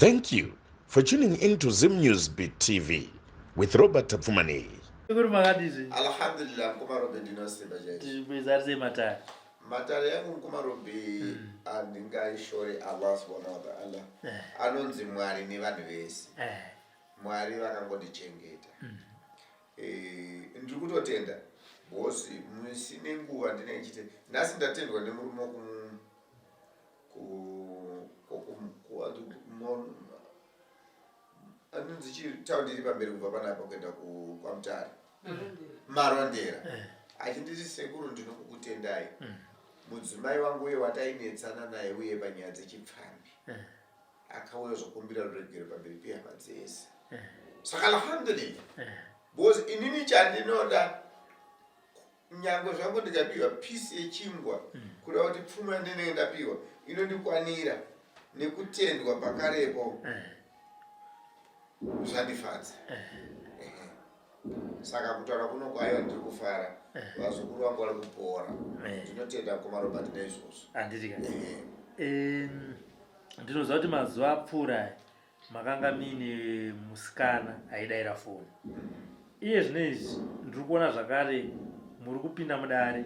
Thank you for tuning in to Zim News Beat TV with Robert Tapfumaneyi. Sekuru makadii zvenyu? Alhamdulillah mukoma Robbie ndinosimba chaizvo. Tiri sei matare? Matare yangu mukoma Robbie handingaishore Allah subhanahu wa ta'ala anonzi Mwari nevanhu vese. Mwari vakangondichengeta. Eh, ndiri kutotenda because musi nenguva ndinenge ndichiti nhasi ndatendwa nemurume woku anonzi chii taundi iri pamberi kubva panapa kuenda kwamutare marondera eh. achinditi sekuru ndinokukutendai mm. mudzimai wangu uye watainetsana naye uye panyaya dzechipfambi eh. akauya zvokumbira ruregero pamberi pehama dzese eh. saka alhamdulillah because inini chandinoda Nyangwe zvangu ndikapiwa piece yechingwa kureva kuti pfuma yandinenge ndapiwa inondikwanira nekutendwa pakarepo zvandifadza. Ehe. Saka kutaura kuno kwaiwa ndiri kufara vazukuru vangu vari kupora. Ndinotenda mukoma Robert neizvozvo. Handiti ka? Ehe. Ndinoziva kuti mazuva apfuura aya Makanga muine musikana aidaira foni. Iye zvino izvi ndiri kuona zvakare muri kupinda mudare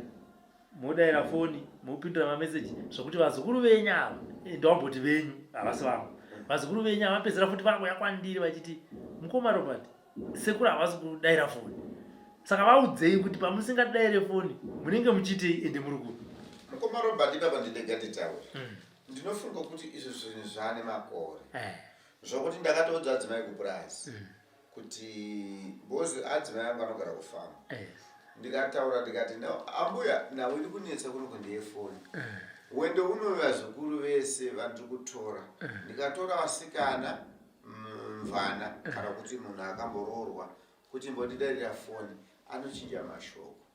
modaira foni mopindura mameseji zvokuti vazukuru venyu ava eh, ndawamboti venyu havasi vangu vazukuru venyu ava vapedzera futi vakuya kwandiri vachiti mukoma Robert sekuru havasi kudaira foni saka vaudzei kuti pamusingadaire foni munenge muchiitei ende muri kupi mukoma Robert ipapa ndidega nditaure Ndinofunga kuti izvi zvinhu zvane makore eh. zvokuti ndakatoudza adzimai kupurazi mm. kuti because adzimai angu anogara kufamu eh. ndikataura ndikati no ambuya nhau iri kunetsa kuno kundeyefoni eh. wende uno vazukuru vese vandiri kutora eh. ndikatora vasikana mvana mm, kana kuti munhu akamboroorwa kuti mbondidarira foni anochinja mashoko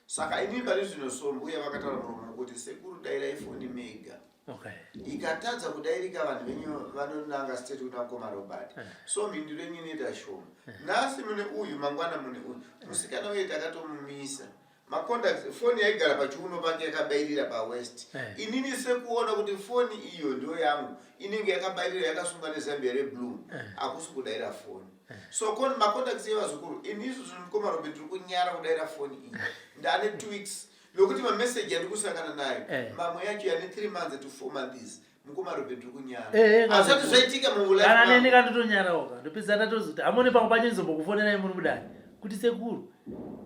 Saka inini pari zvino so mbuya vakataura muromo kuti sekuru dairai foni mega. Okay. Ikatadza kudairika vanhu venyu vanonanga state kuna mukoma Robert. Eh. So mhinduro yenyu inoita shoma. Eh. Nhasi mune uyu mangwana mune uyu. Musikana uye takatomumisa. Macontacts foni yaigara pachiuno pake yakabairira pawest. Eh. Inini sekuona kuti foni iyo ndiyo yangu inenge yakabairira yakasungwa nezambia reblue. Hakusi kudaira foni. So kon macontacts evazukuru ini izvo zvinhu mukoma Robert ndiri kunyara kudaira foni iyi ndane 2 weeks nokuti mameseji andiri kusangana nayo Eh. mamwe yacho yane 3 months to 4 months mukoma Robert ndiri kunyara Eh, eh, hazvati zvaitika mulife kana neni mangu. kandotonyarawo ka ndopedza ndatozoti hamone pamwe pacho ndizombokufonerai muri mudare kuti sekuru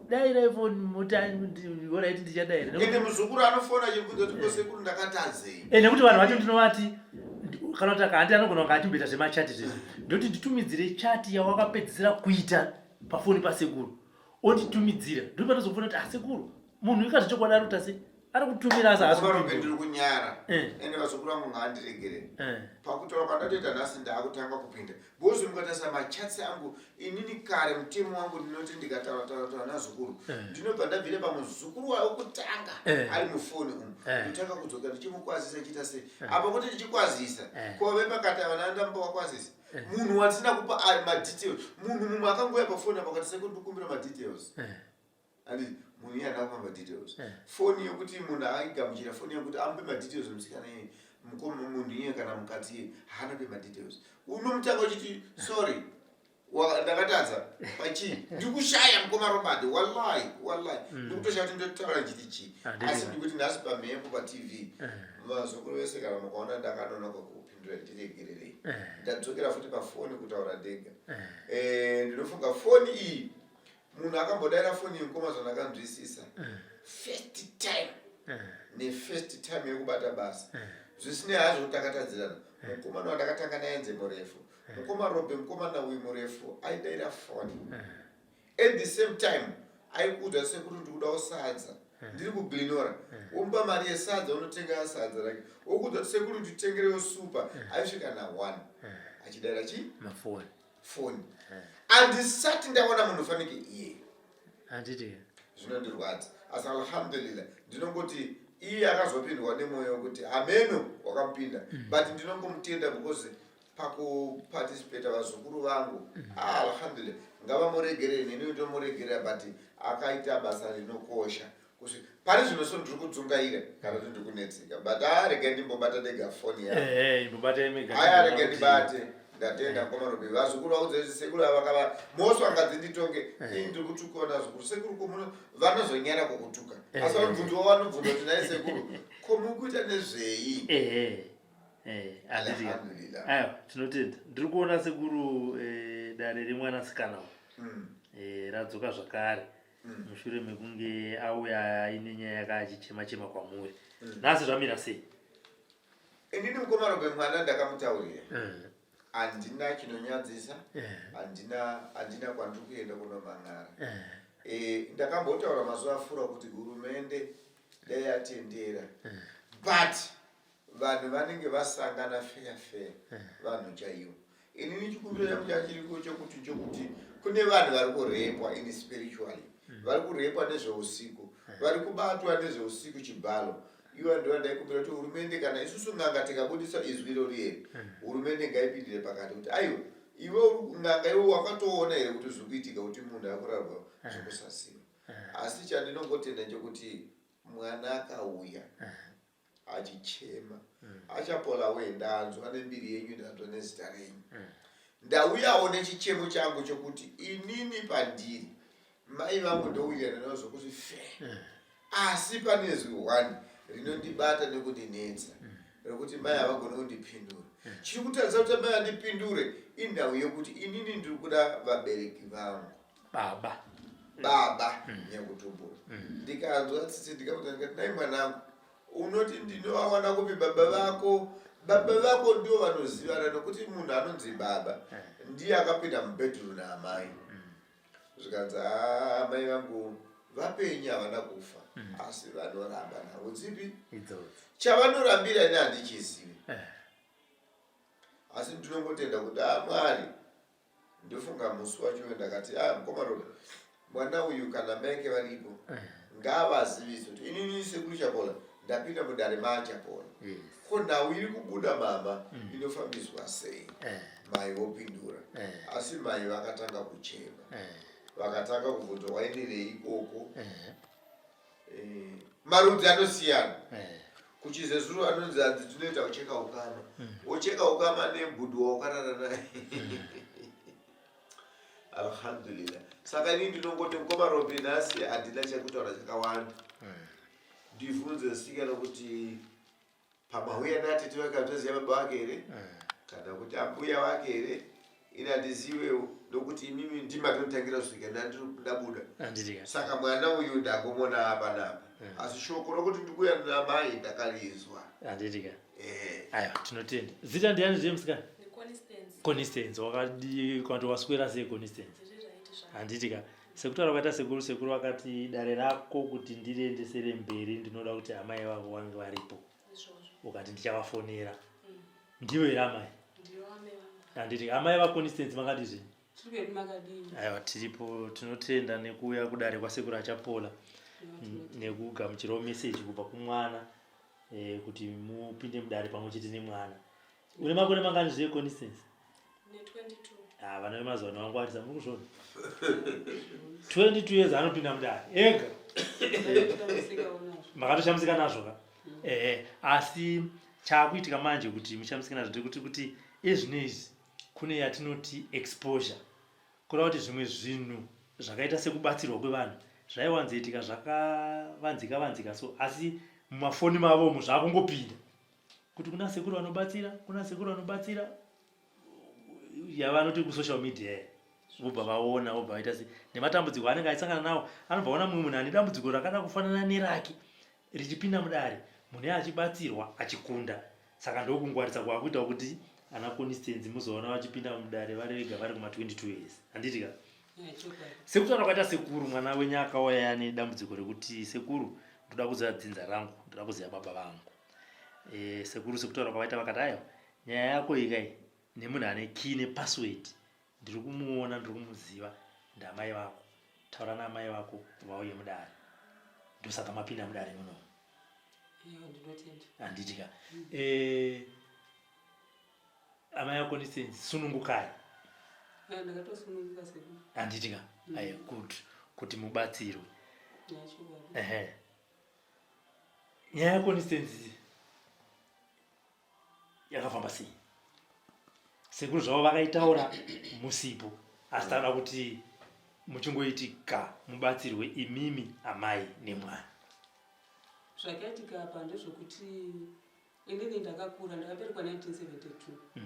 dairai foni moti oraiti ndichadaira Ende muzukuru anofona achibvunza kuti ko sekuru ndakatadzei Eh, nekuti vanhu vacho ndinovati kana kuti akahandi anogona kunge achimboita zvemachati zvese ndoti nditumidzire chati yawakapedzisira kuita pafoni pasekuru onditumidzira ndoti patozofona kuti asekuru ah, munhu ikazvichokwadi ari kuita sei ari kutumira asi haasi Varume ndiri kunyara eh. ende vazukuru vangu ngaandiregerere eh. pakutaura kwandatoita nhasi ndaakutanga kupinda because mukatarisa machats angu inini kare mutemo wangu ndinoti ndikataura taura taura nazukuru eh. ndinobva ndabvira pamuzukuru wekutanga eh. ari mufoni umu eh. ndotanga kudzoka ndichimukwazisa chiita sei apa kuti ndichikwazisa kove pakati ava nandamba wakwazisa munhu wandisina kupa ari madetails munhu mumwe akangouya pafoni apa kati sekuru ndikumbira madetails Handiti munhu iye haana kupa madetails. Eh. Foni yekuti munhu aigamuchira foni yekuti amupe madetails musikana iye mukoma munhu iye kana mukadzi iye haana kupe madetails. Unomutanga uchiti sorry ndakatadza pachii ndikushaya mukoma Robert wallahi wallahi ndikutoshaya kuti ndotaura ndichiti chii Handiti asi ka. ndikuti nhasi pamhepo patv Eh. vazukuru vese kana mukaona ndakanonoka kupindura ndiregererei Eh. ndadzokera futi pafoni kutaura ndega Eh. Eh, ndinofunga foni iyi Munhu akambodaira foni yemukoma zvandakanzwisisa first time nefirst time yekubata basa zvisinei hazvo kuti takatadzirana mukomana wandakatanga naye nze murefu mukoma robe mukomana uyu murefu aidaira foni at the same time aikuudza sekuru ndikudawo sadza ndiri kuglinora womupa mari yesadza unotenga sadza rake wokuudza kuti sekuru nditengerewo supa aisvika na one achidaira chii mafoni foni andisati ndaona munhu fanike iye handiti zvinondirwadza asi alhamdulillah ndinongoti iye akazopindwa nemwoyo wekuti hameno wakamupinda mm. but ndinongomutenda because pakuparticipata vazukuru vangu mm. ah, alhamdulillah ngavamuregerere neni ndomuregerera but akaita basa rinokosha kusvika pari zvino so ndiri kudzungaira kana kuti ndiri kunetseka but haa regai ndimbobata ndega foni yangu aya regai ndibate. Ndatenda mkoma Robi. Vazukuru vaudze kuti sekuru ava vakava mhosva ngadzinditonge. Ini ndiri kutukawo nazukuru. Sekuru ko muno vanozonyara kukutuka. Asi vanobvunzwa vanobvunza kuti nhai sekuru ko muri kuita nezvei? Ehe. Eh, handiti ka. Alhamdulillah. Aiwa, tinotenda. Ndiri kuona sekuru eh, dare remwanasikana uyu. Eh, radzoka zvakare. Mushure mekunge auya aine nyaya yake achichema chema kwamuri. Nhasi zvamira sei? Inini mukoma Robe mwana ndakamutaurira. Handina chinonyadzisa, handina handina kwandiri kuenda kunomhan'ara. Eh, ndakambotaura mazuva apfuura kuti hurumende dai yatendera. But vanhu vanenge vasangana feya feya vanhu chaivo. Inini chikumbiro changu chachiriko chekuti chokuti kune vanhu vari kurepwa in spiritually. Vari kurepwa nezveusiku. Vari kubatwa nezveusiku chibhalo. Iwa ndiwa ndaikumbira kuti hurumende kana isusu n'anga tikabudisa izwi irori here hurumende ngaipindire pakati kuti aiwa iwe uri n'anga iwe wakatoona here kuti zviri kuitika kuti munhu akurarwa zvekusaziva. Asi chandinongotenda nchekuti mwana akauya achichema achapola wee ndanzwa nembiri yenyu ndanzwa nezita renyu ndauyawo nechichemo changu chokuti inini pandiri mai vangu ndowirirana navo zvokuti fe asi pane zwi one rinondibata nekundinetsa rekuti mai havagoni kundipindura chiri kutadza kuti mai andipindure inhau yekuti inini ndiri kuda vabereki vangu Baba. Baba nyakutumbura. Ndikanzwa tsitsi ndikamuti ndikati nai mwanangu unoti ndinovawana kupi baba vako? Baba vako ndivo vanozivana nokuti munhu anonzi baba ndiye akapinda mubhedhuru naamai. Zvikanzi haa amai vangu vapenyu havana kufa asi vanoramba nhau dzipi? Idzodzo. Chavanorambira ini handichizivi. Asi ndinongotenda kuti haa Mwari Ndofunga musi wacho ndakati ah mukoma Robi mwana uyu kana mai vake varipo ngavazivise kuti inini sekuru Chapola ndapinda mudare maChapola Yes. ko nhau iri kubuda mama inofambiswa sei mai vopindura asi mai vakatanga kuchema vakatanga kubvunza waenderei ikoko Eh, marudzi anosiyana kuchizezuru anonzi hanzi tinoita kucheka ukama wocheka ukama nebhudhu waukarara naye alhamdulillah saka ini ndinongoti mukoma robi nhasi handina chekutaura chakawanda ndibvunze sikana kuti Pamauya natete vake hatoziva baba vake here kana kuti ambuya vake here ini handizivewo nokuti imimi ndimi matonditangira kusvika ndabuda Handitika. saka mwana uyu ndangomona apa napa asi shoko rokuti ndikuuya namai ndakarinzwa Handitika. Eh. Aiwa, tinotenda. Zita ndiani zve musikana? Constance. Constance wakadi kwanti waswera sei Constance? Ndiri right zvangu. Handitika. Sekutaura kwaita sekuru, sekuru vakati dare rako kuti ndiriendesere mberi ndinoda kuti amai vako vange varipo. Izvozvo. Ukati ndichavafonera. Ndivo here amai? Ndivo amai vangu. Handiti amai vaConstance makadizve? Tiri kwedu makadini? Aiwa tiripo tinotenda nekuuya kudare kwasekuru Achapola nekugamuchirawo message kubva kumwana eh, kuti mupinde mudare pamwe chete nemwana. Une makore mangani zve Constance? Ne 22. Ah, vana vemazuva ano vangwarisa muri kuzviona. 22 years anopinda mudare ega. Makatoshamisika nazvo ka? Ehe, asi chaakuitika manje kuti mushamisike nazvo ndekuti kuti ezvino izvi kune yatinoti exposure. Kureva kuti zvimwe zvinhu zvakaita sekubatsirwa kwevanhu zvaiwanzoitika zvakavanzika vanzika so asi mumafoni mavo umu zvakungopinda kuti kuna sekuru vanobatsira kuna sekuru vanobatsira yavanoti kusocial media vobva vaona vobva vaita se nematambudziko anenge achisangana nawo anobva aona mumwe munhu ane dambudziko rakada kufanana nerake richipinda mudare munhu iye achibatsirwa achikunda saka ndokungwarisa kwakuita kuti ana constance muzoona vachipinda mudare vari vega vari kuma 22 years handiti ka sekutaura kwaita sekuru mwana wenyu akauya ane dambudziko rekuti sekuru ndoda kuziva dzinza rangu ndoda kuziva baba vangu e, sekuru sekutaura kwavaita vakati aiwa nyaya yako iyi kai nemunhu ane key nepassword ndiri kumuona ndiri kumuziva ndamai vako taura naamai vako vauye mudare ndosaka mapinda mudare muno handiti ka eh, amai vako ndisenzi sunungukai handiti ka aye good kuti mubatsirwe ehe nyaya yako ndisenzi yakafamba sei Sekuru zvavo vakaitaura musipo asi tanoda kuti muchingoiti ga mubatsirwe imimi amai nemwana. Zvakaitika apa ndezvekuti inini ndakakura ndakaberekwa 1972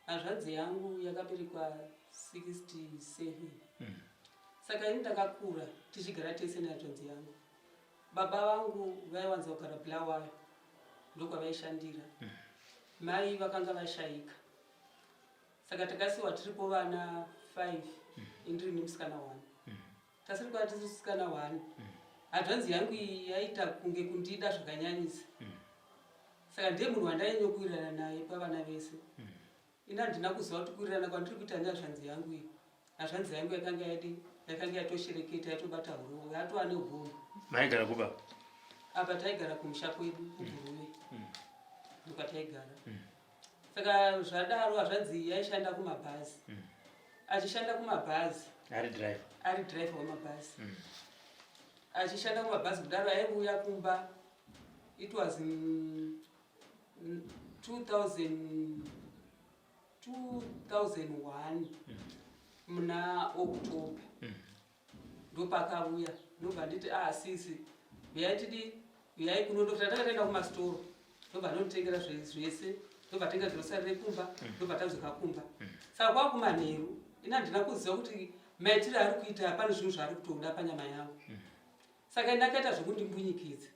Hazvanzi yangu yakaberekwa 67 Saka ini ndakakura tichigara tese nehanzvanzi yangu. Baba vangu vaiwanza kugara Bulawayo ndokwavaishandira. Mai vakanga vashaika. Saka takasiwa tiripo vana 5 ini ndiri nemusikana 1. Tasiri kwa tiri musikana 1. Hanzvanzi yangu iyi yaita kunge kundida zvakanyanyisa. Saka ndiye munhu wandainyanya kuwirirana naye pavana vese. Ini handina kuziva kuti kuwirirana kwandiri kuita nehazvanzi yangu iyi. Hazvanzi yangu yakanga yadi yakanga yatoshereketa yatobata huro yatova nehunhu. Maigara kuba? Apa taigara kumusha kwedu kuGuruve. Ndokwataigara. Saka zvadaro hazvanzi iyi yaishanda kumabhazi. Achishanda kumabhazi. Ari driver. Ari driver wemabhazi. Achishanda kumabhazi kudaro aiuya kumba it was in 2000, 2001 muna October ndopakauya ndobva nditi ah sisi uyai tidi uyai kuno ndokuti tanga taenda kumasitoro ndobva ndonditengera zvese ndobva tenga grocery rekumba ndobva tadzoka kumba saka kwakumanheru ini handina kuziva kuti maitiro ari kuita pane zvinhu zvaari kutoda panyama yangu Saka ndakaita zvekundimbunyikidza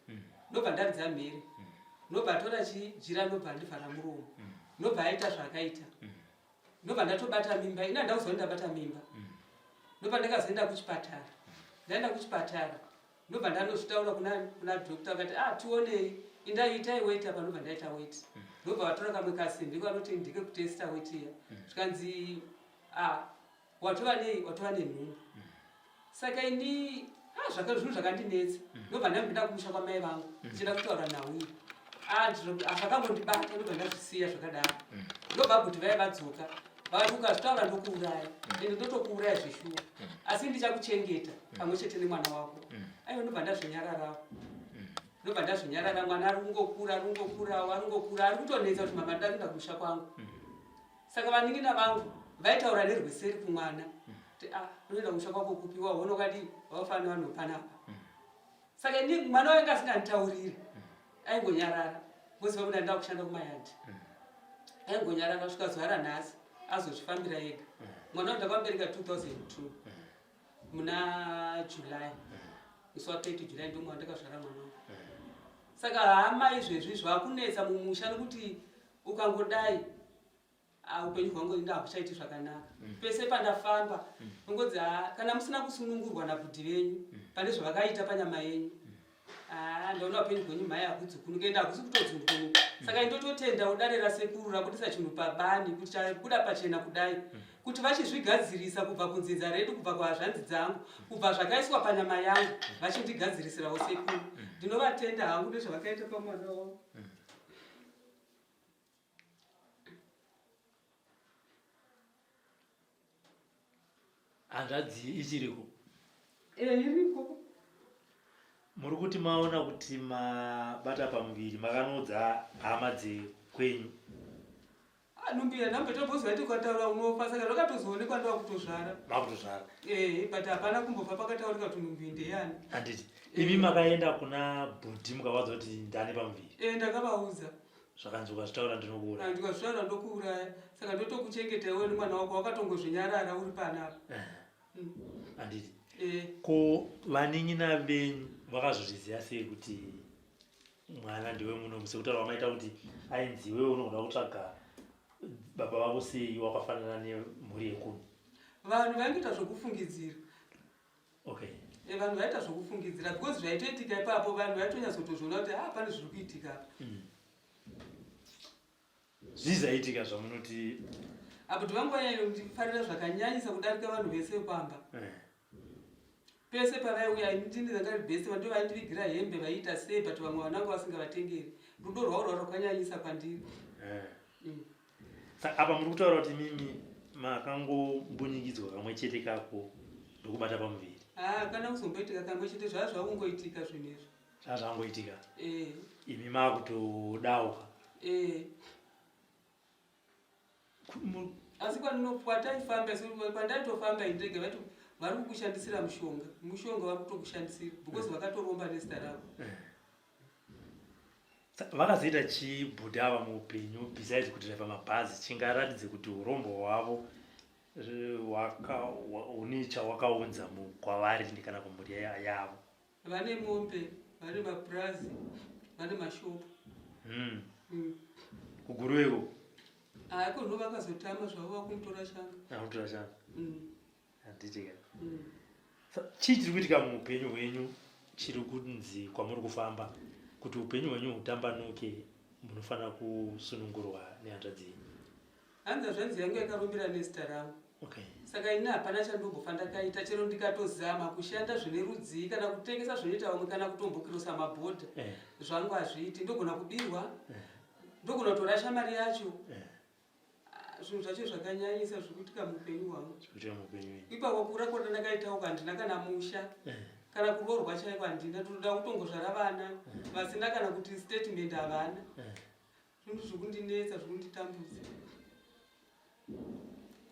ndobva ndaridza mhere ndobva atora chijira ndobva andivhara muromo ndobva aita zvaakaita ndobva ndatobata mimba ini handina kuziva ndabata mimba ndobva ndakazoenda kuchipatara ndaenda kuchipatara ndobva ndanozvitaura kuna kuna doctor vakati ah tionei indai itai wait apa ndobva ndaita wait ndobva vatora kamwe kasimbi kanoti ndike kutesta wait iya zvikanzi ah watova nei watova nenhumbu saka ini ah, zvaka zvinhu zvakandinetsa ndobva ndambinda kumusha kwamai vangu ndichida kutaura nhau iyi Ah, ah, zvakangondibata ndobva ndazvisiya zvakadaro ndobva bhuti vaya vadzoka vakati ukazvitaura ndokuuraya ende ndotokuuraya zveshuwa asi ndichakuchengeta pamwe chete nemwana wako aiwa ndobva ndazvinyararawo ndobva ndazvinyarara mwana ari kungokura ari kungokurawo ari kungokura ari kutonetsa kuti mama ndida kuenda kumusha kwangu Saka vanin'ina vangu vaitaura nerweseri kumwana kuti ah unoenda kumusha kwako kupi waona ukadii wafanira vanhu panapa. Saka ini mwana wainge asinganditauriri aingonyarara moziva kuti ndanda kushanda kumayadhi. Aingonyarara kusvika zuva ranhasi azozvifambira ega. Mwana wangu ndakamubereka 2002 muna July. Musi wa 30 July ndomwe wandakazvara mwana wangu. Saka hama izvezvi zvakunetsa mumusha nekuti Ukangodai ah, upenyu hwangu inda hakuchaiti zvakanaka mm. Pese pandafamba ungonzi ah, kana musina kusunungurwa nabhudhi venyu pane zvavakaita panyama yenyu ah, ndaona upenyu hwenyu mhai hakudzukunuka ende hakusi kutodzukunuka Saka indototenda udare rasekuru rabudisa chinhu pabani kuti chabuda pachena kudai kuti vachizvigadzirisa kubva kunzinza redu kubva kuhazvanzi dzangu kubva zvakaiswa panyama yangu vachindigadzirisirawo sekuru ndinovatenda hangu nezvavakaita pamwana wavo Hanzvadzi ichiriko? Eh, iriko. Muri kuti maona kuti mabata pamuviri makanoudza hama dzekwenyu? Ah, nhumbi yanambe tombozwa iti ukataura unofa saka zvakatozoonekwa ndova kutozvara. Makutozvara. Eh, but hapana kumbofa pakataurika kuti nhumbi ndeyani. Handiti. Imi makaenda kuna bhudhi mukavaudza kuti ndane pamuviri? Eh, ndakavaudza. Zvakanzi ukazvitaura ndinokuuraya. Ah, ndikazvitaura ndokuuraya. Saka ndotokuchengeta iwe nemwana wako wakatongozvinyarara uri panapa. Eh. Handiti. Eh. Ko vanin'ina venyu vakazozviziva sei kuti mwana ndiwe muno sekutaura kwamaita kuti ainzi iwewe unogona kutsvaga baba vako sei wakafanana nemhuri yekuno? Vanhu vaingoita zvekufungidzira. Okay. E, vanhu vaita zvokufungidzira because zvaitoitika ipapo vanhu vaitonyatsotozoona kuti ah pane zviri kuitika apa. Zvii zvaiitika zvamunoti Apo kuti vangu vainyanya zvakanyanyisa kudarika vanhu vese vepamba. Eh. Pese pavaiuya ini ndini ndanga ndiri best vanhu vaindivigira hembe vaiita sei but vamwe vananga vasingavatengeri. Rudo rwavo rwanga rwakanyanyisa kwandiri. Eh. Saka apa muri kutaura kuti mimi makangombunyikidzwa kamwe chete kako ndokubata pamuviri. Ah, kana kuzomboitika kamwe chete zvaa zvakungoitika zvinhu izvi. Zvaa zvangoitika. Eh. Imi makutodawo. Eh. Asi kwataifamba kwandaitofamba indege vaiti vari kukushandisira mushonga, mushonga vari kutokushandisira because vakatoromba nezita ravo. Vakazoita chii bhudhi ava muupenyu besides kudhiraivha mabhazi chingaratidze kuti urombo hwavo hune chawakaunza kwavari kana kumhuri yavo? Vane mombe, vane mapurazi, vane mashopu. KuGuruve Haiko ndo vakazotama zvavo vakumutora shanga. Vakutora shanga. Handiti ka. Chii chiri kuitika muupenyu hwenyu chiri kunzi kwamuri kufamba kuti upenyu hwenyu hutambanuke munofanira kusunungurwa nehanzvadzi yenyu? Hanzi hanzvadzi yangu yakarumbira nezita rangu. Okay. Saka ini hapana chandombofa ndakaita chero ndikatozama kushanda zvine rudzii kana kutengesa zvinoita vamwe kana kutombokirosa mabhodha zvangu hazviiti, ndogona kubirwa, ndogona kutorasha mari yacho. Zvinhu zvacho zvakanyanyisa zviri kuitika muupenyu hwangu. Zviri kuitika muupenyu hwenyu. Ipapo kura kwada ndakaitawo handina kana musha kana kuroorwa chaiko handina, toda kutongozvara vana vasina kana kuti statement havana. Zvinhu zviri kundinetsa, zviri kunditambudza.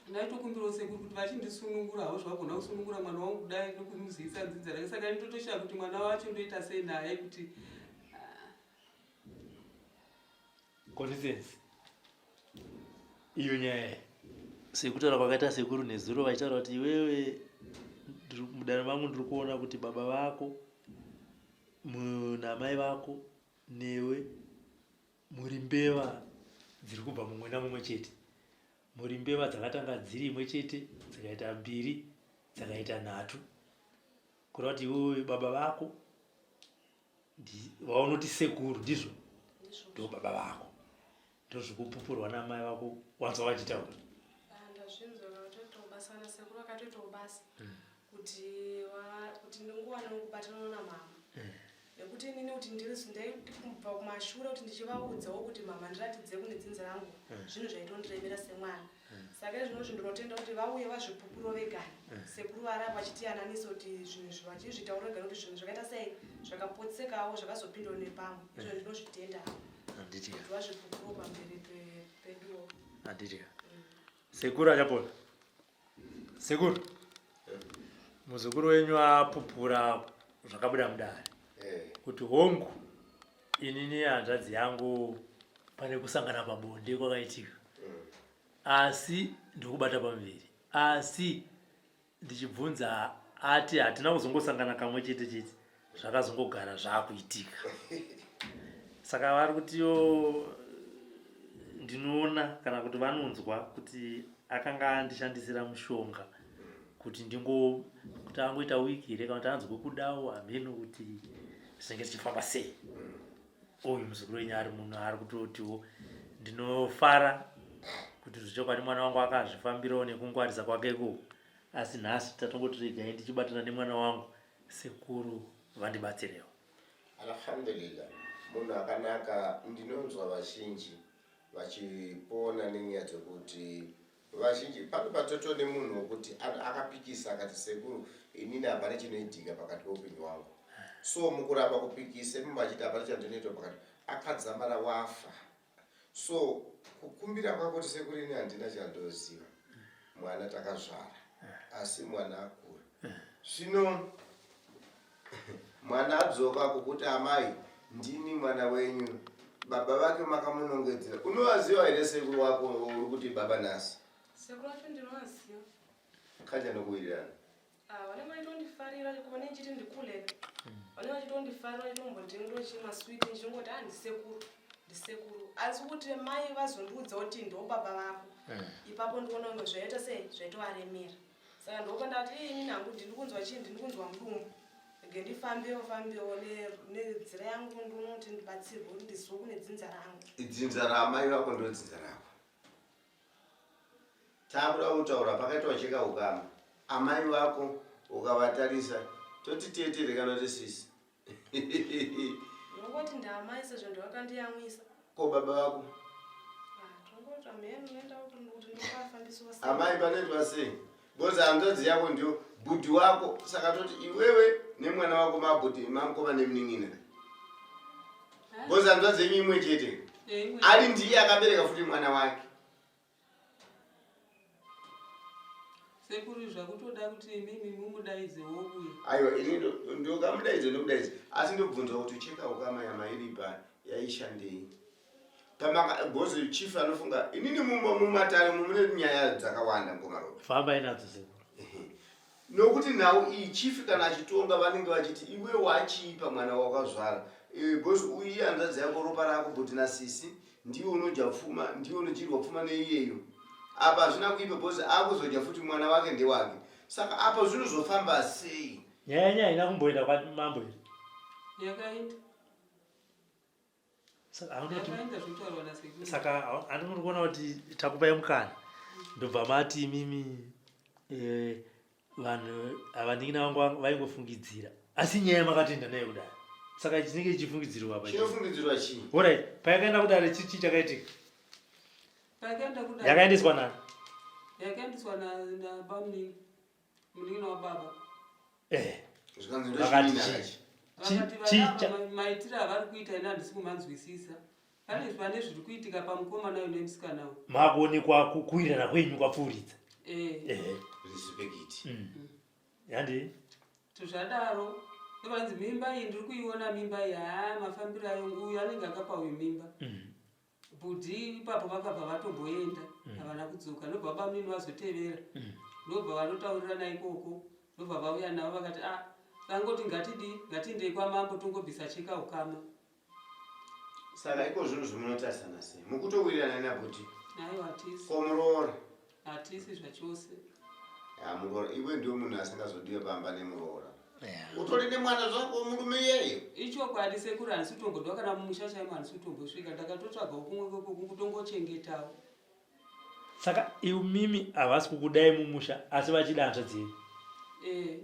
Ndaitokumbirawo sekuru kuti vachindisunungura havo zvavagona kusunungura mwana wangu kudai nokumuzivisa nzinza rake, saka ndinotoshaya kuti mwana wacho ndoita sei naye kuti Consistency iyo nyaya sekutaura kwakaita sekuru nezuro vachitaura kuti iwewe mudare mangu ndiri kuona kuti baba vako namai vako newe muri mbeva dziri kubva mumwena mumwe chete, muri mbeva dzakatanga dziri imwe chete dzikaita mbiri dzakaita nhatu, kureva kuti iwewe baba vako vaunoti sekuru ndizvo ndo baba vako, ndozvikupupurwa namai vako wanzwa vachitaura. Ndazvinzwa vakatoitawo basa nasekuru, vakatoitawo basa kuti ndingowana kubatana namama, nekuti inini kuti ndiri kubva kumashure kuti ndichivaudzawo kuti mama ndiratidze kune dzinza rangu, zvinhu zvaitondiremera semwana. Saka izvinozvi ndinotenda kuti vauye vazvipupuro vegani, sekuru varapa vachitiyananisa kuti zvinhu izvi vachizvitaura vegani kuti zvinhu zvakaita sei, zvakapotsekawo zvakazopindawo nepamwe. Izvo ndinozvitenda Handiti kuti vazvipupuro pamberi peduwo. Handiti sekuru achapona. Sekuru, muzukuru wenyu apupura zvakabuda mudare kuti hongu inini hanzvadzi yangu pane kusangana pabonde kwakaitika, asi ndikubata pamuviri, asi ndichibvunza ati hatina kuzongosangana kamwe chete chete, zvakazongogara zvakuitika. Saka vari kutiyo ndinoona kana kuti vanonzwa kuti akanga andishandisira mushonga kuti ndingo kuti angoita wiki here kana kuti anzwe kudawo, hameno kuti zvinenge zvichifamba sei. Uyu muzukuru wenyu ari muno ari kutotiwo ndinofara kuti zvechokwadi mwana wangu akazvifambirawo nekungwarisa kwake ikoko, asi nhasi tatongoti regai ndichibatana nemwana wangu, sekuru vandibatsirewo. Alhamdulillah, munhu akanaka. Ndinonzwa vazhinji vachipona nenyaya dzekuti vazhinji pano patoto nemunhu wekuti akapikisa akati sekuru inini hapana chinoitika pakati peupenyu hwangu, so mukuramba kupikisa imomo achiti hapana chandinoitwa pakati, akadzamara wafa. So kukumbira kwako kuti sekuru ini handina chandoziva, mwana takazvara asi mwana akura, zvino mwana adzoka kukuti amai ndini mwana wenyu, baba vake makamunongedzera. Unovaziva here sekuru wako uri kuti baba nhasi? Sekuru vacho ndinovaziva. Kanja nokuwirirana. Ah, vanenge vachitondifarira kuva nechiti ndikuleka, vanenge vachitondifarira vachitombondinga chimaswiti, ndichingoti ah, ndisekuru, ndisekuru. Asi kuti mai vazondiudza kuti ndo baba vako, ipapo ndikuona kunge zvaita sei, zvaitovaremera. Saka ndopa ndati, "Ii, inini hangu ndiri kunzwa chii, ndiri kunzwa mudumbu, rege ndifambewo fambewo nenzira yangu, ndione kuti ndibatsirwe kuti ndizive kune dzinza rangu." Dzinza raamai vako ndo dzinza rako. Takuda kutaura pakaitwa cheka ukama. Amai vako ukavatarisa toti tete here kana kuti sisi? Ndongoti ndaamai sezvo ndovakandiyamwisa. Ko baba vako? Ah, tongoti amheni unoenda kuti ndokafambisiwa sei. Amai panoitwa sei? Because hanzvadzi yako ndio bhudhi wako, saka toti iwewe nemwana wako mabhudhi mamukoma nemunin'ina. Because hanzvadzi yenyu imwe chete. Imwe. Ari ndiye akabereka futi mwana wake. Sekuru zvakutoda kuti imimi mumudaidze wouya. Aiwa ini ndokamudaidza ndomudaidza asi ndobvunza kuti cheka ukama yamairipa yaishandei pamaka gozi chief anofunga inini mumatare mune nyaya dzakawanda mukoma Robert. Fambai nadzo sekuru. Nokuti nhau iyi chief kana achitonga vanenge vachiti iwe wachiipa mwana wakazvara because uyu ihanzvadzi yako ropa rako but nasisi ndiwe unodya pfuma ndiwe unodyirwa pfuma neiyeyo apa hazvina kuipa because akuzodya futi mwana wake ndewake saka apa zvinozofamba sei nyaya yenyu haina kumboenda kwamambo here yakaenda saka handimuri kuona kuti takupai mukana ndobva mati imimi eh, vanhu avanin'ina vangu vaingofungidzira asi nyaya makatoenda nayo kudare saka chinenge chichifungidzirwa apa chinofungidzirwa chii orit payakaenda kudare chii chakaitika yakaendeswa nani yakaendeswa nabamunini munin'ina wababa eh. Vakati chii maitiro avari kuita ini handisi kumanzwisisa pane pane zviri kuitika pamukomana uyu nemusikana uyu makuonekwa kuwirirana kwenyu kwapfuuridza eh. eh. Respect. Yandi Zvadaro ndovanzi mimba iyi ndiri kuiona mimba iyi haa mafambiro ayo uyu anenge akapa uyu mimba Bhudhi ipapo vakabva vatomboenda havana kudzoka ndobva bamunini vazotevera ndobva vanotaurirana ikoko ndobva vauya navo vakati ah vangoti ngatidii ngatiendei kwamambo tongobvisa cheka ukama. Saka iko zvinhu zvimunotarisana sei mukutowirirana nabhudhi Aiwa hatisi. Ko muroora? Hatisi zvachose. Ya muroora iwe ndiwe munhu asingazodiwe pamba nemuroora. Yeah. Utori nemwana zvako murume iyeye. Ichokwadi sekuru handisi kutombodwa kana mumusha chaimo handisi kutombosvika ndakatotsvagawo kumwe kwekutongochengetawo. Saka imimi havasi kukudai mumusha asi vachida hanzvadzi yenyu. Eh.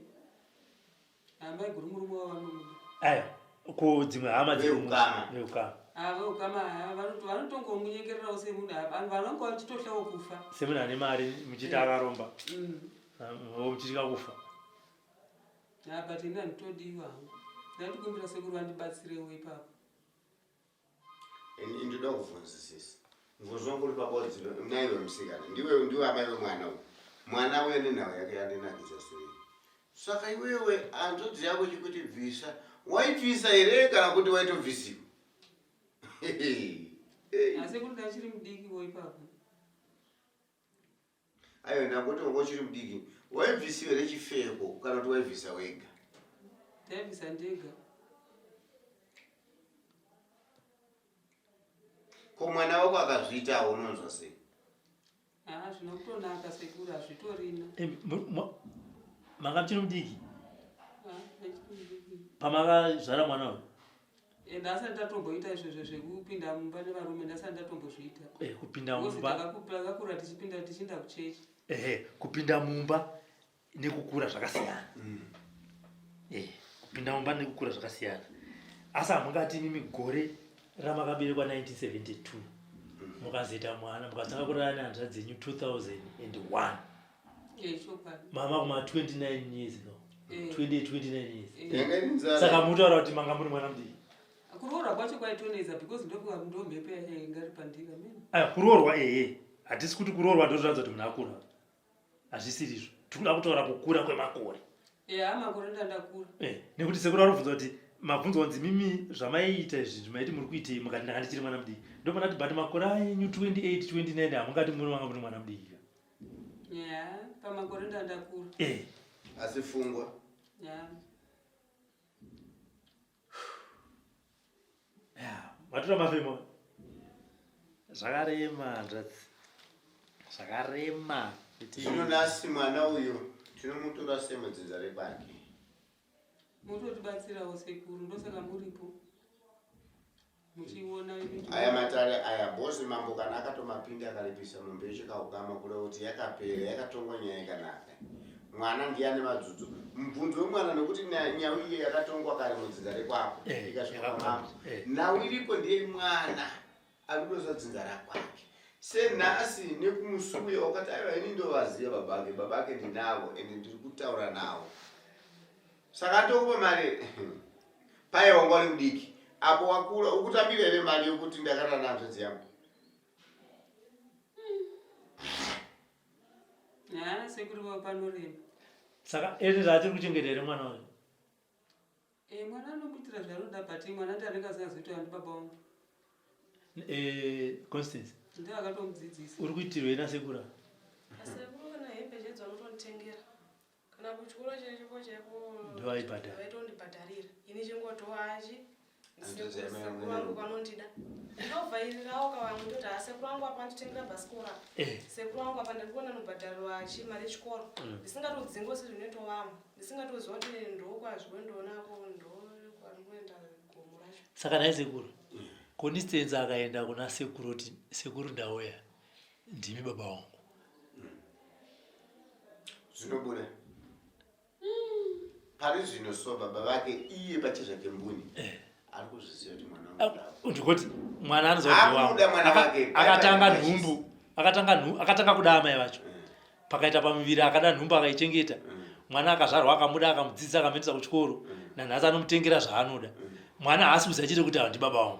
Amaiguru murume wavo vanomuda. Aya ko dzimwe hama Veukama. Veukama. Ah veukama aya vanotongomunyengererawo semunhu vanhu vanonge vachitohlawo kufa. Semunhu ane mari muchiti akaromba. Muchitya kufa. Ah but ini handitodiwa hangu. Ndaitokumbira sekuru vandibatsirewo ipapo. Ini ndoda kubvunzisisa. Mubvunzo wangu uri pabodzi naiwe musikana. Ndiwe ndiwe amai vemwana uyu. Mwana uya nenhau yake yandinakidza sei. Saka iwewe hanzvadzi yako ichikuti bvisa, waibvisa here kana kuti waitobvisiwa? Asi kuti ndachiri mudiki wo ipapo. Aiwa ndangoti wanga uchiri mudiki waibvisiwa here chifeko kana kuti waibvisa wega? Ndaibvisa ndega. Ko mwana wako akazviitawo unonzwa sei? Haa zvinokutonaka sekuru hazvitorina. Eh, manga muchiri mudiki? Ah, Pamakazvara mwana uyu? Eh, ndasati ndatomboita izvozvo zvekupinda mumba nevarume ndasati ndatombozviita. Eh, kupinda mumba. Takakura tichipinda tichienda kuchechi. Ehe, kupinda mumba nekukura zvakasiyana. Eh, kupinda mumba nekukura zvakasiyana. Asi hamungati imimi gore ramakaberekwa 1972 mukazoita mwana mukatanga kurara nehanzvadzi dzenyu 2001. Eh, chokwadi. Mama kuma 29 years no. 28 29 years. Yanga iri nzara. Saka mutaura kuti manga muri mwana mudiki. Kuroorwa kwacho kwaitonetsa because ndomhepo yacho inga iri pandiri ameno. Aya kuroorwa ehe. Hatisi kuti kuroorwa ndotoratidza kuti munhu akura. Hazvisiri izvo. Tikuda kutaura kukura kwemakore. Eya makore ndandakura. Eh, nekuti sekuru vanobvunza kuti mabvunzwa kunzi mimi zvamaiita izvi maiti muri kuitei mukati ndanga ndichiri mwana mudiki. Ndopana kuti but makore enyu 28 29 hamungati muri manga muri mwana mudiki ka. Yeah, pamakore ndandakura. Eh. Asi fungwa. Yeah. Yeah, matura mafemo. Zvakarema hanzvadzi. Zvakarema. Zvino nhasi mwana uyu tinomutora semudzinza rekwake. Mutotibatsirawo sekuru ndosaka muripo. Muchiona aya matare aya boss mambo kana akatomapinda akaripisa mombe yechikaukama kureva kuti yakapera yakatongwa nyaya ikanaka. Mwana ndiye ane madzudzo. Mubvunzo wemwana nekuti nyau iye yakatongwa kare mudzinza rekwako ikasvika kwamambo. Nhau iripo ndiye mwana arikutoziva dzinza rakwake. Senhasi nekumusi uya wakati aiwa ini ndovaziva baba ake, baba ake ndinavo ende ndiri kutaura navo. Saka atokupa mari paye wanga uri mudiki apo wakura ukutambira here mari yokuti ndakarara nehanzvadzi yangu? Haa sekuru vavo panorema. Saka ende zvaatiri kuchengeta here mwana uyu? Eh, mwana anomuitira zvaanoda but mwana ndi anenge asingazivi kuti andi baba vangu. Eh, Constance. Ndiye akatomudzidzisa. Uri kuitirwei nasekuru ava? Sekuru kana hembe chaidzo vanotonditengera. Kana kuchikoro chaiko chaiko Ndovaibhadhara. Vaitondibhadharira. Ini chingotoachi sekuru vangu vanondida. Ndovhairirawo kavamwe ndoti haa sekuru vangu apa anditengera bhasikoro apa. Eh. Sekuru vangu apa ndiri kuona nobhadharirwa chi mari yechikoro. Ndisingatodzingwa sezvinoitwa vamwe. Ndisingatoziva kuti ndokwazviondoonako ndokwarikuenda gomo racho. Saka nhai sekuru, Constance akaenda kuna sekuru oti sekuru ndauya ndimi baba vangu. Zvinobuda. Pari zvino so baba vake iye pachezvake mbuni. Eh. Ari kuzviziva kuti mwana wangu. Ah, ndikuti mwana anozoda mwana wake. Akatanga nhumbu, akatanga nhumbu, akatanga kuda amai vacho. Pakaita pamuviri akada nhumbu akaichengeta. Mwana akazvarwa akamuda akamudzidzisa akamuendesa kuchikoro. Nanhasi anomutengera zvaanoda. Mwana haasi kuziva chete kuti ava ndibaba vangu.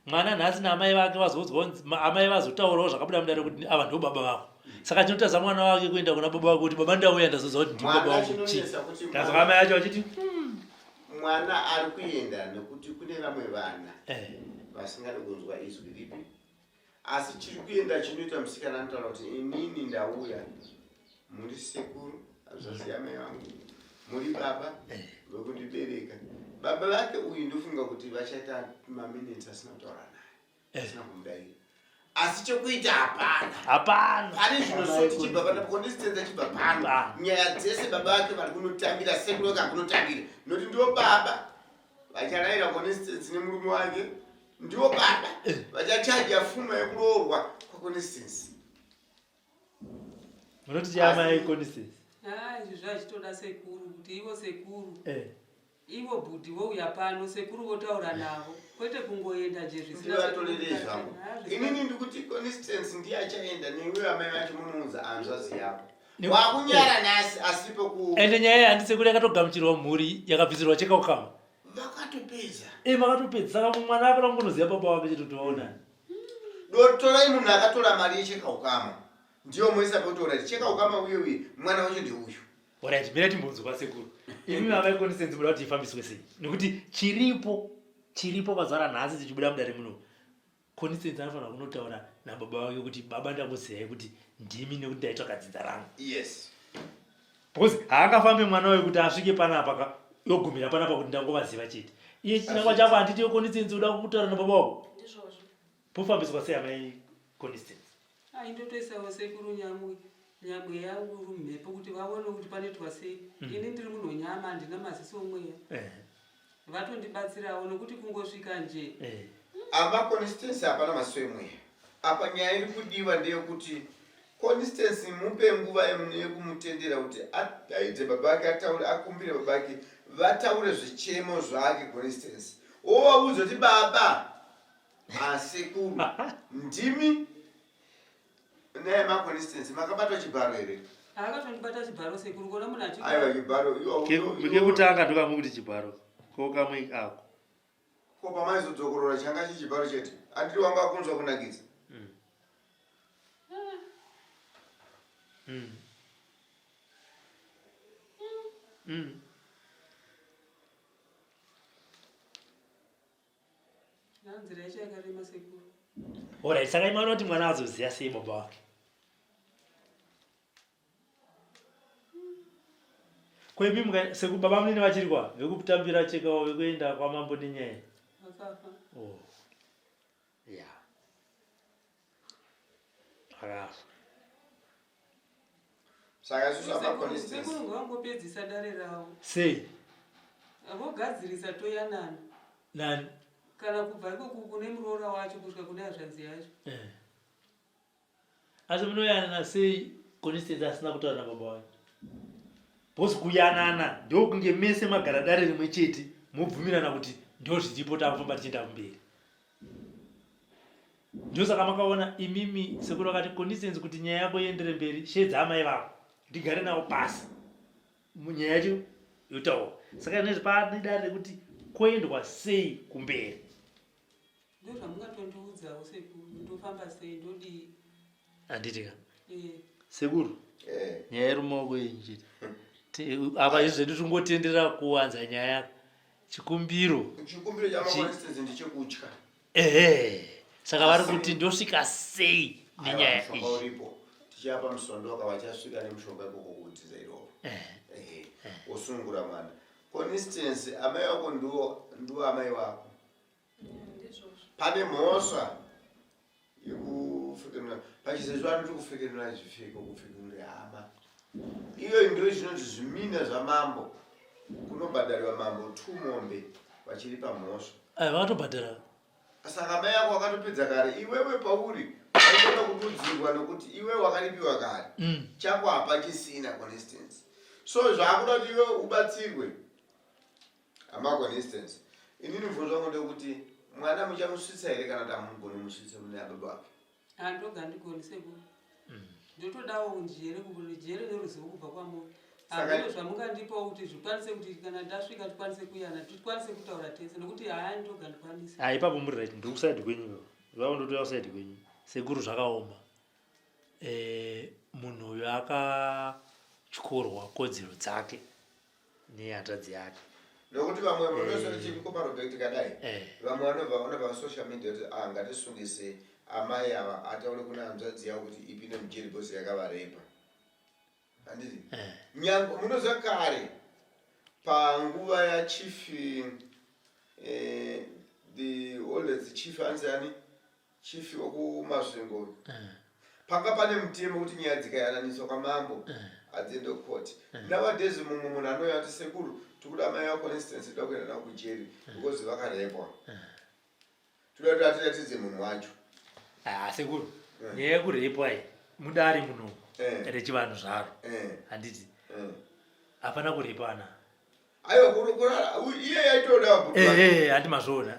Mwana nhasi naamai vake vazoudzwa amai vazotaurawo zvakabuda mudare kuti ava ndo baba vako. Saka chinotaza mwana wake kuenda kuna baba vake kuti baba ndauya ndazoziva kuti ndibaba vangu chii. Tazwa amai acho vachiti Mwana ari kuenda nekuti kune vamwe vana eh. vasingadi kunzwa izwi ripi asi chiri kuenda chinoita musikana anotaura kuti inini ndauya muri sekuru hazvasi amai vangu muri baba eh. vekundibereka baba vake uyu ndofunga kuti vachaita maminitsi asina kutaura naye eh. asina kumudaira asi chekuita hapana hapana pane zvino so tichibva pana consistency achibva pano nyaya dzese baba vake vari kunotambira sekuru vake akunotambira nokuti ndiwo baba vacharayira consistency nemurume wake ndiwo baba eh. vachachaja fuma yekuroorwa kwaconsistency munoti chiamai consistency ah, izvi zvachitoda sekuru kuti ivo sekuru eh. Ivo bhudhi vouya pano sekuru votaura navo kwete kungoenda nje zvisina Ndivatorerei zvangu. Inini ndikuti Constance ndiye achaenda newe amai vacho munounza hanzvadzi yako. Wakunyara nhasi asipo ku Ende nyaya iyi handi sekuru yakatogamuchirwa mhuri yakabvisirwa cheka ukama. Vakatopedza. Eh makatopedza saka mwana akada kungonoziva baba wake chete kuti vaonani. Dotorai munhu akatora mari yecheka ukama. Ndiyo moisa potora cheka ukama uye uye mwana wacho ndeuyu. Alright, mira timbonzwa sekuru. Imi mama Constance muda kuti ifambiswe sei? Nekuti chiripo chiripo pazuva ranhasi tichibuda mudare muno. Constance anofanira kunotaura nababa vake kuti baba ndakuziyai kuti ndimi nekuti ndaitsvaka dzinza rangu. Yes. Because haangafambi mwana uyu kuti asvike panapa ka yogumira panapa kuti ndangovaziva chete. Iye chinangwa chako handiti Constance uda kutaura nababa wako. Ndizvozvo. Pofambiswa sei amai Constance? Ai ndotoisawo sekuru nyamwe nyamwe yangu rumhepo kuti vaone kuti panoitwa sei mm. ini ndiri munhu wenyama handina maziso omweya eh. vatondibatsirawo nokuti kungosvika nje eh. Amba Constance hapana maziso emweya apa nyaya iri kudiwa ndeyekuti Constance mupe nguva yekumutendera kuti adaidze baba vake ataure akumbire baba vake vataure zvichemo zvake Constance wovaudza kuti baba Asekuru ndimi naye maconstance makabatwa chibharo here? Akatondibata chibharo sekuru kona munhu achi Aiwa chibharo kekutanga ndokamukuti chibharo ko kamwe ako ko pamaizodzokorora changa chichibharo chete andiri wanga akunzwa kunakidza mm. Mm. Mm. Nzira yacho yakarema sekuru. Alright, saka imana kuti mwana azoziva sei baba wake? Ko imi muka sekuru baba munini vachiri kwa vekutambira chekawo vekuenda kwamambo nenyaya. Vakafa. Oh. Yeah. Vakafa. Saka isusu apa consistency. Sekuru ngavangopedzisa dare ravo. Sei? Vogadzirisa toyanana. Nani? Kana kubva ikoku kune muroora wacho kusvika kune hazvanzi yacho. Eh. Asi munoyanana sei consistency asina kutaura nababa wake? Because kuyanana ndokunge mese magara dare rimwe chete mobvumirana kuti ndozviripo takufamba tichienda kumberi. Ndosaka makaona imimi sekuru vakati consistency kuti nyaya yako iendere mberi sheedza amai vako ndigare navo pasi nyaya yacho yotaurwa saka nezvi pane dare rekuti koendwa sei kumberi Ndozvamungatondiudzawo sekuru ndofamba sei ndodii handiti ka eh. sekuru. Eh. Nyaya iri mumaoko enyu chete. Apa izvi zvedu tingotenderera kuwanza nyaya. Chikumbiro. Chikumbiro chamakonsistency ndechekutya. Ehe. Saka vari kuti ndosvika sei nenyaya iyi? Uripo. Tichapa musondoka vachasvika nemushonga ikoko kudzidza iroro. Ehe. Osunungura mwana. Consistency amai vako ndiwo ndiwo amai vako. Pane mhosva yekupfekenura pachizezvo anoti kupfekenura zvipfeko kupfekenura hama iyoyi ndiyo zvinonzi zvimina zvamambo kunobhadhariwa mambo two mombe vachiri pamhosva vakatobhadhara saka mai ako wakatopedza kare iwewe pauri waigona kududzirwa nokuti iwe wakaripiwa kare mm. chako hapachisina constance so zvaakuda kuti iwe ubatsirwe Hama Constance, inini mubvunzo wangu ndewekuti mwana muchamusvitsa here kana kuti hamugoni musvitse mune ababa wake? Handoga handigoni sekuru. Mm. Ndotodawo njere njere neruzivo kubva kwamuri. Hameno zvamungandipawo kuti zvikwanise kuti kana ndasvika tikwanise kuyana tikwanise kutaura tese nokuti haya ndoga ndikwanise. Ah, ipapo muri right ndiri kuside kwenyu ipapo. Ipapo ndotouya kuside kwenyu. Sekuru zvakaoma. Eh, munhu uyu akatyorwa kodzero dzake. nehanzvadzi yake nokuti vamwe munosochimukoma eh. robert tikadai eh. vamwe vanobva vaona pasocial media kuti ah, ngatisungise amai ava ataure kuna hanzvadzi yavo kuti ipinde mujeri bhosi yakavarepa handiti eh. nyange munoziva kare panguva yachief eh, the oldest chief anzi ani Chief wekuMasvingo uyu eh. Panga pane mutemo kuti nyaya dzikayananiswa kwamambo eh. hadziende kucourt eh. Nowadays mumwe munhu anouya kuti sekuru tikuda mai vako instance toda kuenda navo kujeri because vakarepwa toda kuti atiratidze munhu wacho. Ah, sekuru nyaya yekurepwa iyi mudare muno rechivanhu zvaro handiti hapana kurepana Aiwa kurara iye yaitoda eh handi mazvoona.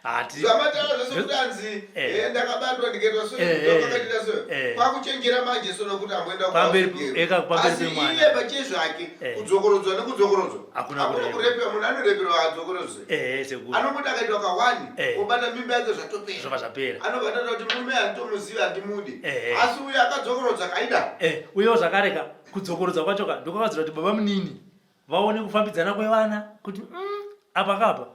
Hati. Zvamatara zvese kuti anzi eh, eh ndakabatwa ndikaitwa so ndakaita so. Kwakuchenjera manje so nokuti amboenda pamberi eka pamberi pemwana. Iye pache zvake kudzokorodzwa nekudzokorodzwa. Hakuna kurepewa munhu anoreperwa adzokorodzwe. Eh sekuru. Anongoti akaitwa kawani obata mimba yake zvatopera. Zvobva zvapera. Anobva ataura kuti murume handitomuzivi handimudi. Asi uyo akadzokorodza kaida. Eh uyo zvakareka kudzokorodza kwacho ka ndokwakadzira kuti baba munini vaone kufambidzana kwevana kuti mm, apa kapa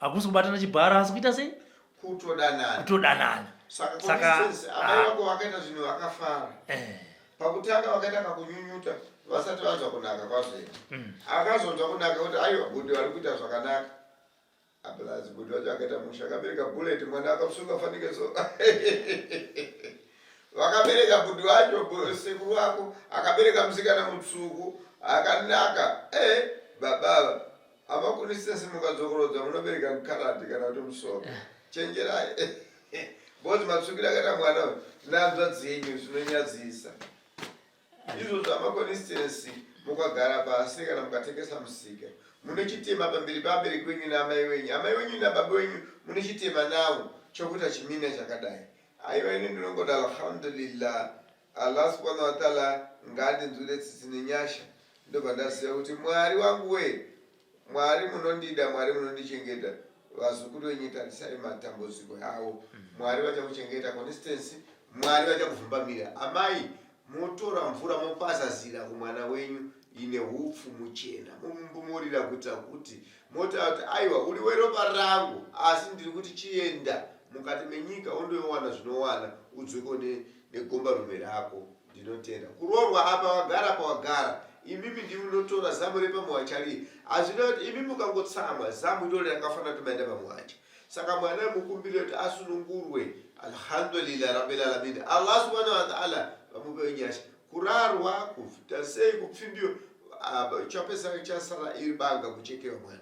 hakusi kubatana chibharo asi kuita sei kutodanana kutodanana saka amai ah. vako vakaita zvinhu vakafara eh. pakutanga vakaita kakunyunyuta vasati vanzwa kunaka kwazvo mm. akazonzwa kunaka kuti aiwa bhuti vari kuita zvakanaka Plus bhuti wacho akaita musha akabereka bullet mwana akasunga fanike so vakabereka bhuti wacho sekuru wako akabereka musikana mutsvuku akanaka eh babava amakunisese mukadzokorodza munobereka mukarati kana kuti musoro eh. chenjerai because matsvukiro akaita mwana uyu nanzva dzenyu zvinonyadzisa Izvozvo hama Consistency mukagara pasi kana mukatengesa musika mune chitema pamberi peabereki wenyu naamai wenyu amai wenyu nababa wenyu mune chitema nawo chokuita chimina chakadai aiwa ini ndinongoti alhamdulillah Allah subhanahu wa ta'ala ngaandinzwire tsitsi nenyasha ndobva ndaziva kuti mwari wangu wee Mwari munondida Mwari munondichengeta vazukuru venyu tarisai matambudziko avo Mwari vachakuchengeta consistency Mwari vachakuvhumbamira amai motora mvura mopazazira kumwana wenyu ine hupfu muchena momumbumurira kuitira kuti motaura kuti aiwa uri weropa rangu asi ndiri kuti chienda mukati menyika undowana zvinowana udzoke negombarume rako Ndinotenda. Kuroorwa apa wagara pawagara. Imimi ndimi munotora zamu repamuhachi ari. Hazvina kuti imi mukangotsamwa zamu iroro rakafanira kuti maenda pamuhachi. Saka mwana mukumbire kuti asunungurwe. Alhamdulillah rabbil alamin. Allah subhanahu wa ta'ala vamupe nyasha. Kurarwa, kuita sei kupfimbiwa chapesa chasara iri banga kuchekewa mwana.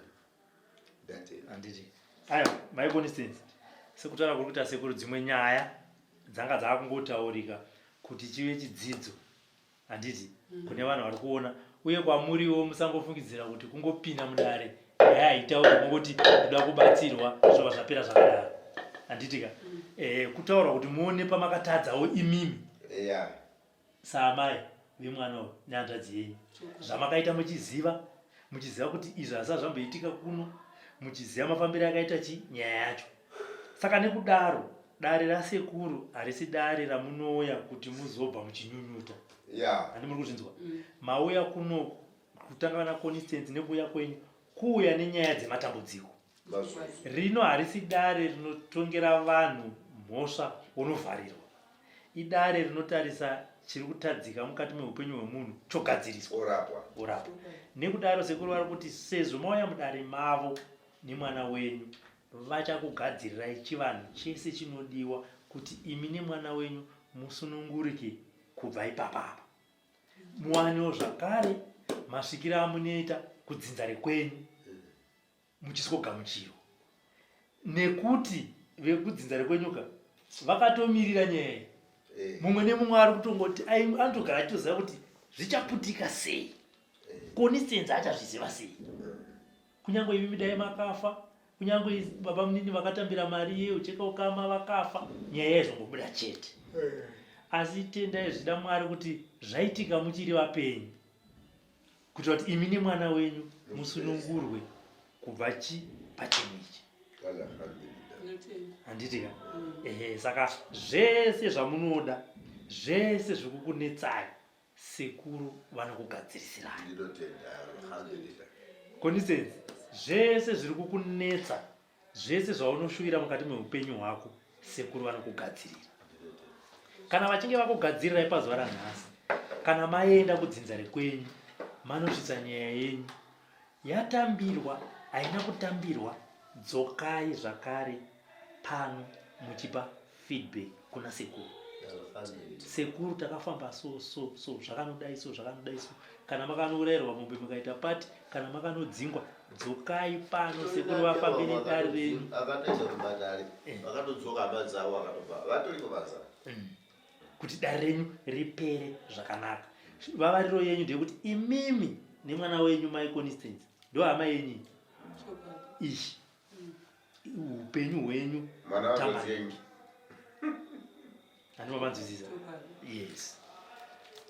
Ndatenda. Handiti. Ayo, my constance. Sekutaura kuri kuita sekuru dzimwe nyaya dzanga dzakungotaurika kuti chive chidzidzo handiti mm. kune vanhu vari kuona uye kwamuriwo musangofungidzira kuti kungopinda mudare nyaya haitauri kungoti ndoda kubatsirwa zvova zvapera zvakadaro handiti ka mm. eh, kutaura kuti muone pamakatadzawo imimi yeah. Saamai vemwana uyu nehanzvadzi yenyu zvamakaita muchiziva muchiziva kuti izvi hazvisati zvamboitika kuno muchiziva mafambiro akaita chi nyaya yacho saka nekudaro dare rasekuru harisi dare ramunouya kuti muzobva muchinyunyuta. Handi muri kuzvinzwa? Mauya kuno kutanga vana Constance nekuuya kwenyu kuuya nenyaya dzematambudziko. Rino harisi dare rinotongera vanhu mhosva wonovharirwa. Idare rinotarisa chiri kutadzika mukati meupenyu hwemunhu chogadziriswa. Orapwa. Orapwa. Nekudaro sekuru vari kuti sezvo mauya mudare mavo nemwana wenyu vachakugadzirirai chivanhu chese chinodiwa kuti imi nemwana wenyu musunungurike kubva ipapa apa. Muwanewo zvakare masvikiro amunoita kudzinza rekwenyu muchiswogamuchirwa nekuti vekudzinza rekwenyuka vakatomirira nyaya iyi eh. mumwe nemumwe ari kutongoti anotogara achitoziva kuti zvichaputika sei eh. konisenzi achazviziva sei eh. kunyange imi dai makafa kunyange baba munini vakatambira mari yeucheka ukama vakafa nyaya yaizongobuda chete asi tendai zvida mwari kuti zvaitika muchiri vapenyu kuitira kuti imi nemwana wenyu musunungurwe kubva chi pachinhu ichi handiti ka mm. ehe saka zvese zvamunoda zvese zvikukunetsai sekuru vanokugadzirisirai konisenzi zvese zviri kukunetsa Zvese zvaunoshuvira mukati meupenyu hwako sekuru vanokugadzirira. Kana vachinge vakugadzirirai pazuva ranhasi, kana maenda kudzinza rekwenyu manosvitsa nyaya yenyu yatambirwa haina kutambirwa, dzokai zvakare pano muchipa feedback kuna sekuru. Sekuru takafamba so so so zvakanodai so zvakanodai so kana makanourayirwa mombe mukaita pati kana makanodzingwa dzokai pano sekuru vafambe nedare renyu akatoenda kumatare eh. vakatodzoka hama dzavo vakatobva vatoriko basa mm. kuti dare renyu ripere zvakanaka vavariro yenyu ndeyekuti imimi nemwana wenyu mai constance ndo hama yenyu iyi upenyu hwenyu handima manzwisisa yes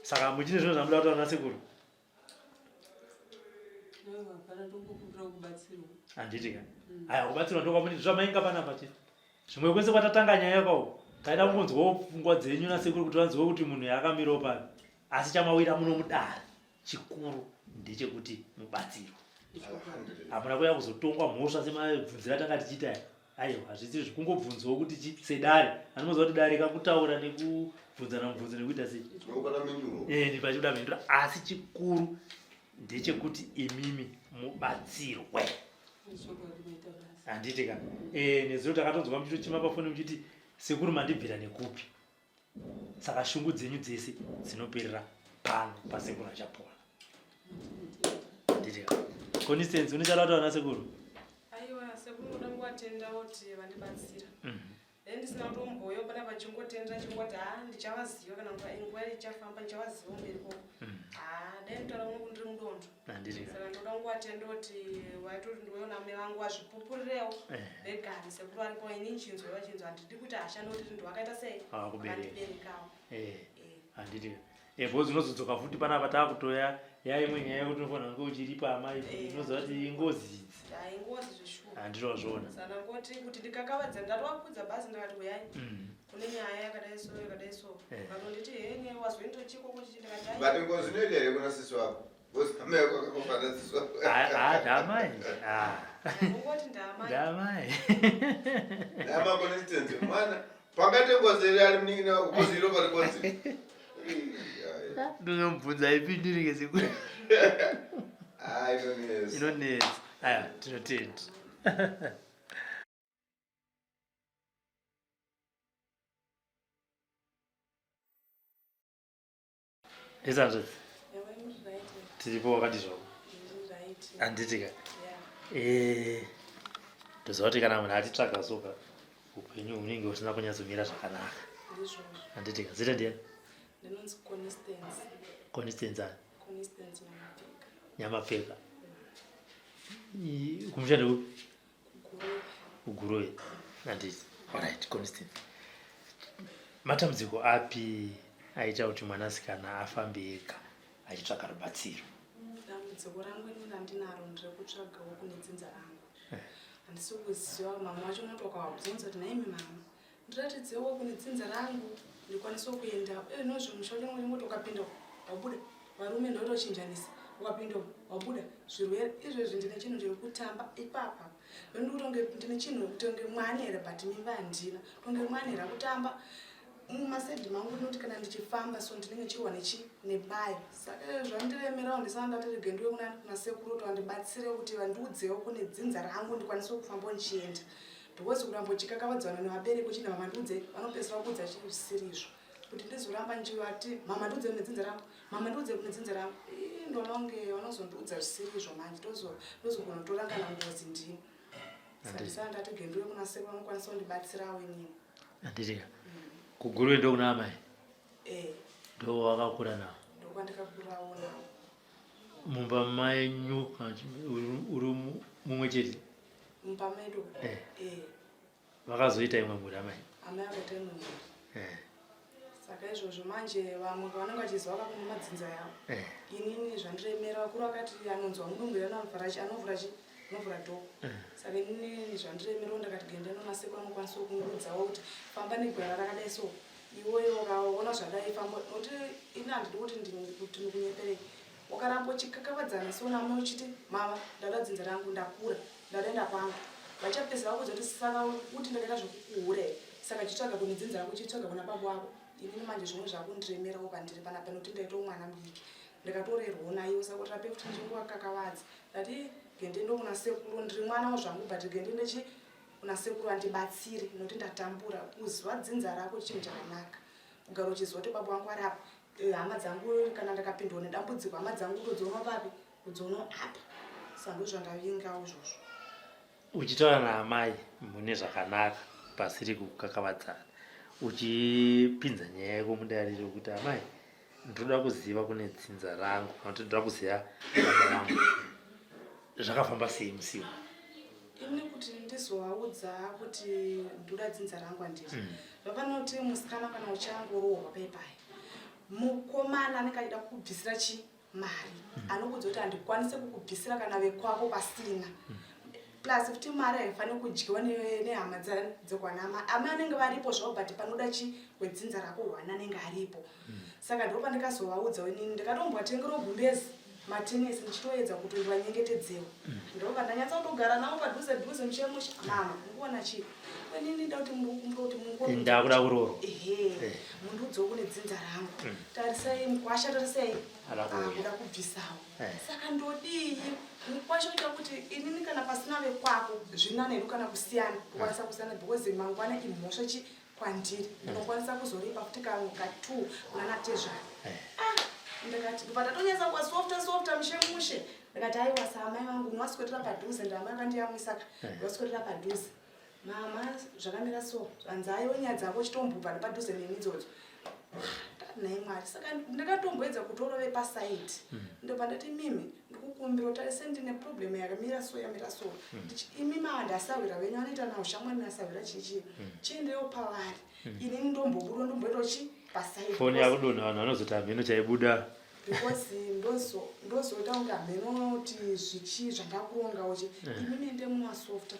saka muchine zvinhu zvamuda kutaura nasekuru handiti ka mm. aya kubatsirwa ndokwamuni zvamainga panapa chete zvimwe kwese kwatatanga nyaya kwawo taida kungonzwawo pfungwa dzenyu nasekuru kuti vanzwe kuti munhu yakamirawo papi asi chamawira muno mudare chikuru ndechekuti mubatsirwe hamuna kuya kuzotongwa mhosva semabvunziro atanga tichiita aya aiwa hazvisi zvekungobvunzwawo kuti chi sedare anomoziva kuti dare kakutaura nekubvunzana mubvunzo nekuita sei eh, pachibuda mhinduro asi chikuru ndechekuti imimi mubatsirwe handiti ka eh, nezuro takatonzwa muchitochema pafoni muchiti sekuru mandibvira nekupi saka shungu dzenyu dzese dzinoperera pano pasekuru achapona nditika consistency une chada kutaura nasekuru aiwa sekuru ndoda kuvatenda kuti vandibatsira mhm. then ndisina kutomboyo pana pachingotendera chingoti ha ndichavaziva kana nguva ichafamba ndichavaziva mberi koko mhm. ha dai nditaura kuno kundiri mudondo saka ndoda kungovatenda kuti vaitoti ndiweona amai vangu vazvipupurirewo eh. vegani sekuru varipo ini nchinzwa vachinzwa handidi kuti hasha nokuti ndovakaita sei vakandiberekawo eh, eh. handidi because unozodzoka futi panapa takutoya yaimwe nyaya yekuti unofanira kunge uchiripa amai unoziva kuti ingozi idzi handitozviona ngoti kuti ndikakavadza ndatovakudza bhazi ndakati uyai mm. kune nyaya yakadai so yakadai so vanonditi hene wazoendochiko kuti ndikati but ngozi inoita here kuna sisi wako Ndamai. Ndamai. Ndama consistency mwana pakati ngozi iri ari munin'ina wako ngozi iro pari ngozi. Ndinobvunza ipindurike sekuru. Ah, inonetsa. Inonetsa. Aya, tinotenda. Esanzvadzi tiripo wakati zvako handiti ka eh, ndoziva kuti kana munhu atitsvaga soka upenyu hunenge husina kunyatsomira zvakanaka handiti ka zita ndiyani Constance ani Nyamapfeka kumusha ndekupi Kuguruve handiti alright Constance matambudziko api aita kuti mwanasikana afambe ega achitsvaga rubatsiro dambudziko rangu ini randinaro nderekutsvagawo kune dzinza rangu eh. handisi kuziva mama wacho unoti wakavabvunza kuti nhaimi mama ndiratidzewo kune dzinza rangu ndikwanisewo kuenda eh, nozvo musha wacho unoti ukapinda Wabuda varume ndotochinjanisa, ukapinda umu wabuda zvirwere izvezvi. Ndine chinhu chiri kutamba ipapa, ndikutonge ndine chinhu kutonge mwana here, but mimba handina, tonge mwana here akutamba mumaside mangu. Ndinoti kana ndichifamba so ndinenge chirwa nechi nebayo, saka zvandiremerawo. Ndisana ndati rege ndiwe kuna sekuru kuti vandibatsire, kuti vandiudzewo kune dzinza rangu, ndikwanise kufamba ndichienda, because kuramba uchikakavadzana nevabereki uchiti mama ndiudze, vanopedzisira kuudza zvisiri izvo. Kuti ndizoramba ndichivati mama ndiudze kune dzinza rangu, mama ndiudze kune dzinza rangu, ii ndoona kunge vanozondiudza zvisiri izvo. Manje ndozogona kutora kana ngozi ndini. Saka ndisana ndati gendiwe kuna sekuru, vanokwanisa kundibatsirawo inini. Handitika kuGuruve ndokuna amai? Eh. Ndo wakakura navo? Ndokwandakakurawo navo. Mumba menyu kana uri mumwe chete? Mumba medu? Eh. Eh. Vakazoita imwe mhuri amai? Amai vakaita imwe mhuri. Saka izvozvo manje vamwe vanenge vachiziva vakakuna madzinza yavo. Inini zvandiremera. Vakuru vakati anonzwa mudumbu anovhura chi anovhura chi anovhura door. Saka inini zvandiremerawo, ndakati gende nonasekuru anokwanisa kundiudzawo kuti famba negwara rakadai, so iwewe ukaona zvadai famba, nokuti ini handidi kuti kuti ndikunyeperei. Wakaramba uchikakavadzana so name uchiti mama ndada dzinza rangu, ndakura, ndadaenda kwangu, vachapedzisa vakuudza kuti saka kuti ndakaita zvekukuhure, saka chitsvaga kune dzinza rako, chitsvaga kuna baba wako. Inini manje zvimwe zvakundiremerawo pandiri panapa, nokuti ndaitawo mwana mudiki, ndikatorerwawo naiwo, saka kuti rape kuti ndichingovakakavadza, ndati gende ndokuna sekuru. Ndiri mwanawo zvangu, but gende ndechi kuna sekuru andibatsiri, nokuti ndatambura. Kuziva dzinza rako chinhu chakanaka, kugara uchiziva kuti baba vangu ari apa, hama dzangu, kana ndakapindwa nedambudziko, hama dzangu ndodziona papi? Kudziona apa. Saka ndozvandavingawo izvozvo. Uchitaura naamai mune zvakanaka, pasiri kukakavadzana, uchipinza nyaya yako mudariro kuti amai ndinoda kuziva kune dzinza rangu, kana kuti ndoda kuziva baba vangu, zvakafamba sei musiwo? Ini kuti ndizovaudza kuti ndoda dzinza rangu, handiti zvafanira kuti musikana kana uchangoroorwa paipai, mukomana anenge achida kukubvisira chi mari, anokuudza kuti handikwanise kukubvisira kana vekwako pasina. Plus futi mari haifaniri kudyiwa nehama dzekwanama. Amai anenge varipo zvavo, but panoda chi wedzinza rako hwana anenge aripo. Saka ndo pandikazovaudza inini, ndikatombwatengerawo gumbezi, matenesi, ndichitoedza kuti vanyengetedzewo. Ndobva ndanyatsa kutogara navo padhuze dhuze, mushe mushe, mama mukuona chii, inini nda kuti muri kuti mungo Ndakuda kuroorwa. Ehe. Mundiudzewo kune dzinza rangu. Tarisai mukwasha, tarisai Ada kuuya. Akuda kubvisawo. Saka ndodii? Mukwasha uita kuti inini kana pasina vekwako zvinanhedu, kana kusiyana kukwanisa kusiyana, because mangwana imhosva chi kwandiri, ndinokwanisa kuzoripa futi kamwe ka2 kuna natezvara. Ah, ndikati ndobva ndatonyatsa kuwasofta softa mushe mushe, ndikati aiwa, saamai vangu unowaswetera padhuze, ndamai vakandiyamwisa ka. Ndowaswetera padhuze, mama zvakamira so, zvanzi aiwa, nyaya dzako chitombobva nepadhuze neni idzodzo. Nhai Mwari, saka ndakatomboedza kutorove paside, ndobva ndati mimi ndikukumbira utarise, ndine problem yakamira so, yamira so. Imi maandasahwira venyu anoita nawo shamwari nasahwira chichi, chiendewo pavari, inini ndombobuda, ndomboitawo chi paside. Foni yakudonha, vanhu vanozoti hamheno chaibuda. Because ndozoita kunge hamheno kuti zvichi zvandakurongawo chi, imimi ende munosofta.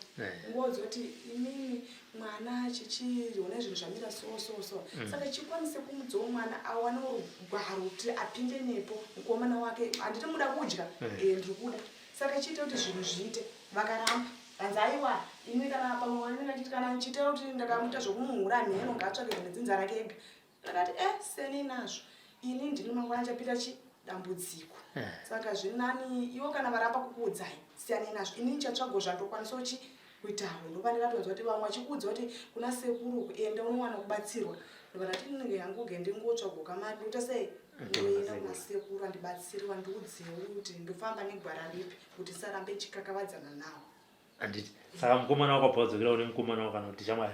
Ngoudza kuti imimi mwana chichi one zvinhu zvamira so so so, saka chikwanise kumudzawo mwana awane rugwaro kuti apinde nepo mukomana wake. Handiti muda kudya? Ndiri kuda. Saka chiite kuti zvinhu zviite. Vakaramba, vanzi aiwa, ini kana pamwe wanenge achiti kana ndichiita kuti ndakamuita zvokumuhura, mheno ngaatsvake zvine dzinza rake ega. Ndakati seni nazvo, ini ndini mangwana chapita chi dambudziko. Saka zvinani iwo kana varamba kukuudzai, siyanei nazvo, inini chatsvago zvandokwanisa chi kuitawo. Ndopa ndakatonzwa kuti vamwe vachikuudza kuti kuna sekuru enda unowana kubatsirwa, ndobva ndati inenge yangu ge ndingotsvago kamari, ndoita sei, ndoenda kuna sekuru andibatsire, vandiudzewo kuti ndofamba negwara ripi kuti sarambe ndichikakavadzana nawo. Handiti saka mukomana wakabva wadzokera une mukomana wako, kana kuti shamwari,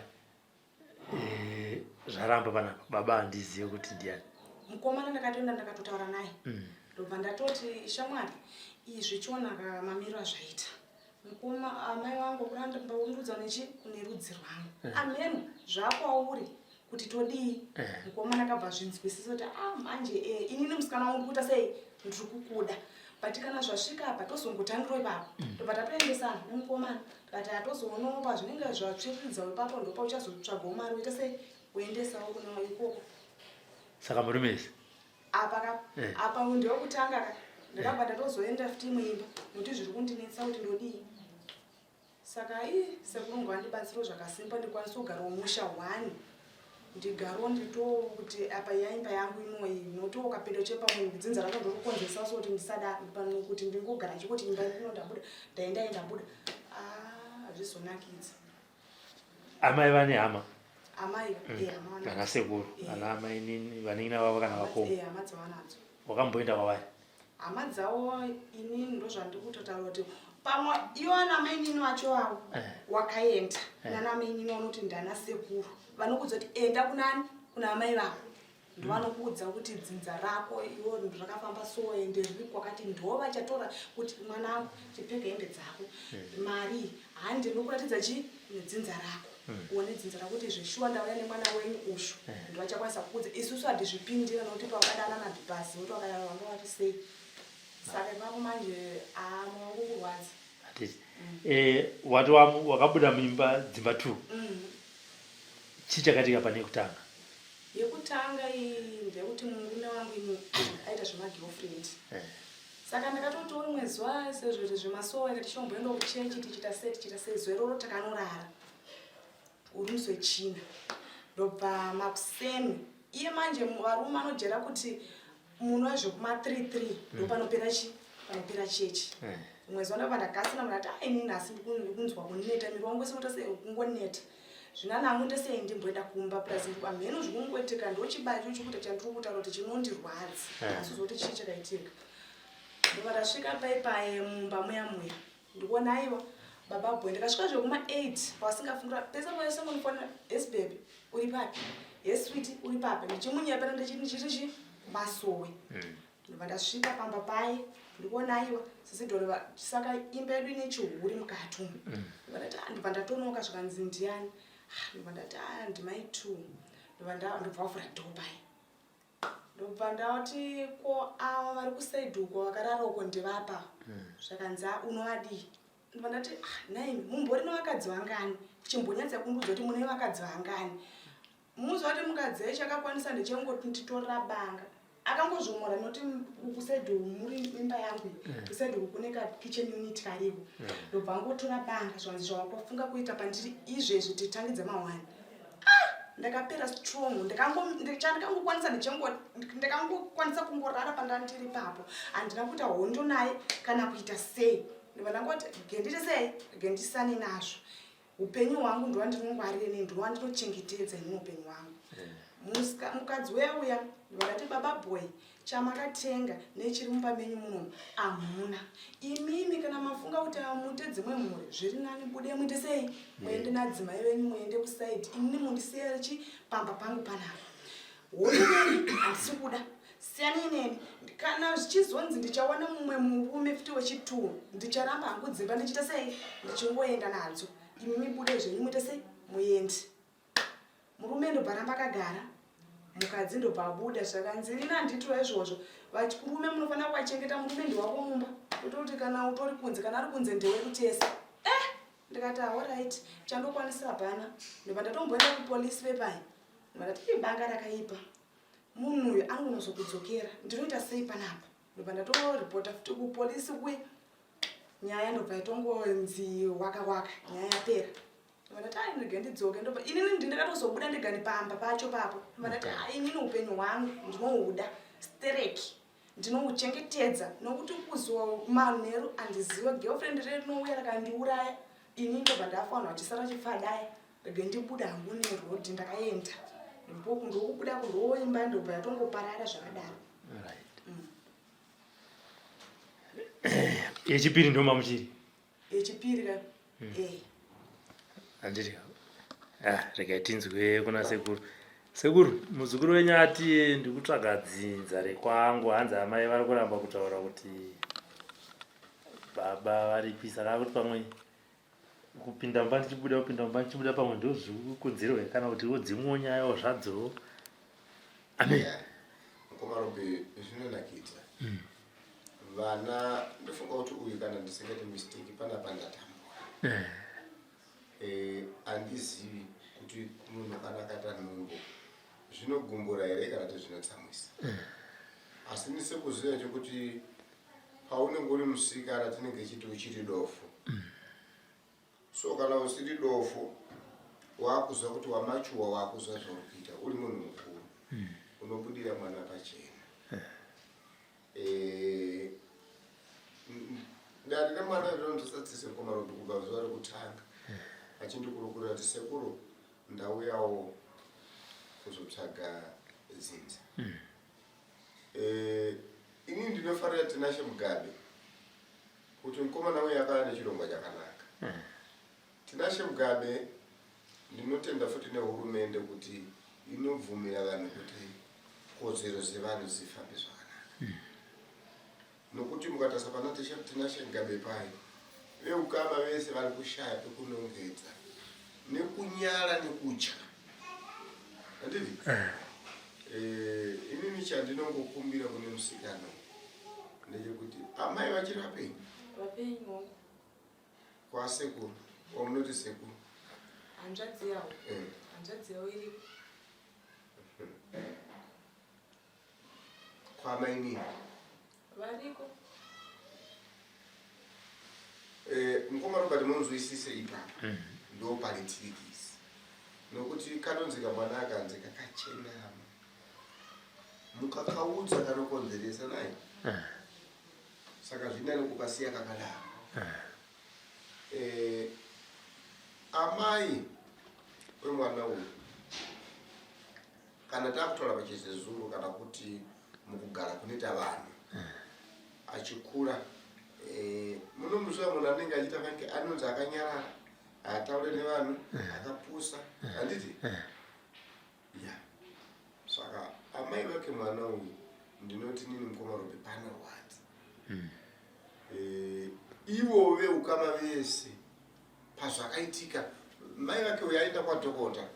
zvaramba panapa, baba handizive kuti ndiani? Mukomana ndakatoenda, ndakatotaura naye. Ndobva ndatoti shamwari, izvi chiona mamiriro azvaita, mukoma, amai vangu kurandudza nechi kune rudzi rwangu, ameno zvakwauri kuti todii. Mukomana akabva zvinzwisisa kuti a manje inini musikana wangu ndikuita sei, ndiri kukuda, but kana zvasvika apa tozongotangirawo ipapo. Ndobva tatoendesana nemukomana, tikati hatozoonawo pazvinenge zvatsviriridzawo ipapo, ndopa uchazotsvagawo mari uite sei, uendesawo kuna ikoko. Saka murume ese? Apa ka Eh. apa ndewekutanga ka ndakabva ndatozoenda futi imwe imba nokuti zviri kundinetsa kuti ndodii. Saka ii sekuru ngovandibatsirewo zvakasimba ndikwanise kugarawo musha one ndigarewo nditowo kuti apa yaimba yangu inoyi nokuti ukapinda chepamwe dzinza racho ndorikukonzeresa so kuti ndisada pano kuti ndingogara chikuti imba ino ndabuda ndaenda ndabuda ah hazvizonakidza. Amai vane hama? Amai eh hama vanadzo. Vana sekuru, Eh. vana amainini, vanin'ina vavo kana vakoma. Eh hama dzavanadzo. Wakamboenda kwavari? Hama dzavo inini ndozvandiri kutotaura kuti pamwe ivo ana mainini vacho vavo Eh. wakaenda Eh. nana mainini vanoti ndana sekuru vanokuudza kuti enda kunani kuna amai vako ndovanokuudza kuti dzinza rako iwo rakafamba so ende riri kwakati ndo vachatora kuti mwanangu chipfeka hembe dzako mari handi ndinokuratidza chi nedzinza rako uone dzinza rako kuti zveshuwa ndauya nemwana wenyu ushu ndovachakwanisa kukuudza isusu hatizvipindira nokuti pawakadanana hatipazivi kuti wakadana vanga vari sei saka ipapo manje haa moyo wangu kurwadza. Hatisi. Eh, wati wakabuda muimba dzimba 2. Chii chakaitika pane yekutanga? Yekutanga iyi ndeyekuti murume wangu ini aita zvemagirlfriend. Eh. Saka ndakatotiwo rimwe zuva sezvo zvemasowe tichomboenda kuchechi tichiita sei tichiita sei zuva iroro takanorara uri musi wechina ndobva makuseni iye manje varume anojera kuti munova zvekuma 3 3 ndopanopera chi panopera chechi Eh. rimwe zuva ndobva ndakasina munhu ati aini nhasi ndikunzwa kuneta miri wangu wese kuita sei kungoneta zvino ana angu ndesei ndimboenda kumba plus hamheno zvikungoitika ndochibaya cho chikuita chandiri kutaura kuti chinondirwadza Eh. asi zoti chii chakaitika ndobva ndasvika pai paye mumba muya muya ndikuona aiwa baba boy ndakasvika zvekuma 8 pawasingafungira pese pese mundifonera yes baby uri papi yes sweet uri papi ndichimunyepera ndichiti ndichiti chi masowe ndobva ndasvika pamba paye ndikuona aiwa sisi Dori saka imba yedu ine chihuri mukati umu ndobva ndati ah, ndobva ndatonoka zvikanzi ndiani Ah, ndobva ndati ah, ndimai 2 ndobva ndobva wavhura door paye ndobva ndati ko ava vari kusaidhi uko vakarara uko ndevapa zvakanzi ah, unovadii ndobva ndati ah, naimi mumbori nevakadzi vangani chimbonyatsa kundiudza kuti mune vakadzi vangani muziva kuti mukadzi yacho akakwanisa ndechengotitorera banga akangozvomora noti kusaidhi muri imba yangu iyi kusaidhi uku kune kakitchen unit kariko ndobva angotora banga zvanzi zvawakafunga kuita pandiri izvezvi titangidze mahwani ndakapera strong chandakangokwanisa ndakangokwanisa kungorara pandandiri ipapo handina kuita hondo naye kana kuita sei ndobva ndangoti gendite sei gendisane nazvo upenyu hwangu ndova ndinongwarire nei ndova ndinochengetedza ini upenyu hwangu mukadzi uya uya ndobva ndati baba boy chamakatenga nechiri mumba menyu munomu hamuna imimi kana mafunga kuti amute dzimwe mhuri zviri nani bude muite sei muende nadzimai venyu muende kusaidi inini mundisiye chi pamba pangu panapa hondo neni handisi kuda siyanei neni kana zvichizonzi ndichawana mumwe murume futi wechituu ndicharamba hangu dzimba ndichiita sei ndichingoenda nadzo imimi bude zvenyu muite sei muende murume ndobva ramba akagara mukadzi ndobva abuda zvakanzi inini handitiwo izvozvo varume munofanira kuvachengeta murume ndewako mumba kutoti kana utori kunze kana ari kunze ndewedu tese eh ndikati alright chandokwanisa hapana ndobva ndatomboenda kupolisi vepai ndobva ndati ii banga rakaipa munhu uyu anonozokudzokera ndinoita sei panapa ndobva ndatoripota futi kupolisi kuye nyaya ndobva yatongonzi waka waka nyaya yapera ndobva ndati ai ndege ndidzoke ndobva inini ndakatozobuda ndega ndipamba pacho papo ndobva ndati ai inini upenyu hwangu ndinohuda stereki ndinouchengetedza nokuti kuzo manheru andiziva girlfriend re rinouya rakandiuraya ini ndobva ndafa vanhu vachisara vachifadaya rege ndibuda hangu nerodhi ndakaenda ndokubuda kundoimba ndobva yatongoparara zvakadaro. Right. Yechipiri ndo mamuchiri. Yechipiri ka? Eh. Handiti. Ah, regai tinzwe kuna sekuru. Sekuru, muzukuru wenyu ati ndikutsvaga dzinza rekwangu hanzi amai vari kuramba kutaura kuti baba varipi saka kuti pamwe kupinda mumba ndichibuda kupinda mumba ndichibuda pamwe ndozvikukonzerwa kana kuti wodzimwewo nyayawo zvadzo amen. Mukoma Robi zvinonakidza. Vana ndofunga kuti uyu kana ndisingaite mistake panapa ndatambura. Eh, andizivi kuti munhu kana akaita nhumbu zvinogumbura here kana kuti zvinotsamwisa. Asi ndisekuziva chekuti paunenge uri musikana tinenge chiti uchiri dofo. So kana usiri dofo wakuziva kuti wamachuwa wakuziva zvauri kuita uri munhu mukuru unobudira mwana pachena. Eh, dare remwana rinondisatise komarobi kubva zuva rekutanga achindikurukura kuti sekuru ndauyawo kuzotsvaga dzinza. Eh, ini ndinofarira Tinashe Mugabe kuti mukomana uyu akava nechirongwa chakanaka. Tinashe Mugabe ndinotenda futi nehurumende kuti inobvumira vanhu kuti kodzero dzevanhu dzifambe zvakanaka. Nokuti mukatarisa pana Tinashe Mugabe paye, veukama vese vari kushaya pekunongedza nekunyara nekutya. Handiti? Eh, inini chandinongokumbira kune musikana ndechekuti amai vachiri vapenyu? Vapenyu hongu. Kwasekuru, wamunoti sekuru? Hanzvadzi yavo. Eh. Hanzvadzi yavo iriko. Kwamainini? Variko. Eh, mukoma Robert munzwisise ipapa. Ndo pane tirikisi. Nokuti kanonzi kamwana akanzi kakachenama. Mukakaudza kanokonzeresa naye. Saka zvinani kukasiya kakadaro. Eh, amai wemwana uyu kana takutaura pachizezuru kana kuti mukugara kunoita vanhu achikura eh, munomuziva munhu anenge achiita vake anonzi akanyarara haataure nevanhu akapusa handiti ya saka amai vake mwana uyu ndinoti nini mukoma Robe panorwadza. Eh, ivo veukama vese pazvakaitika mai vake uyo aenda kwadhokota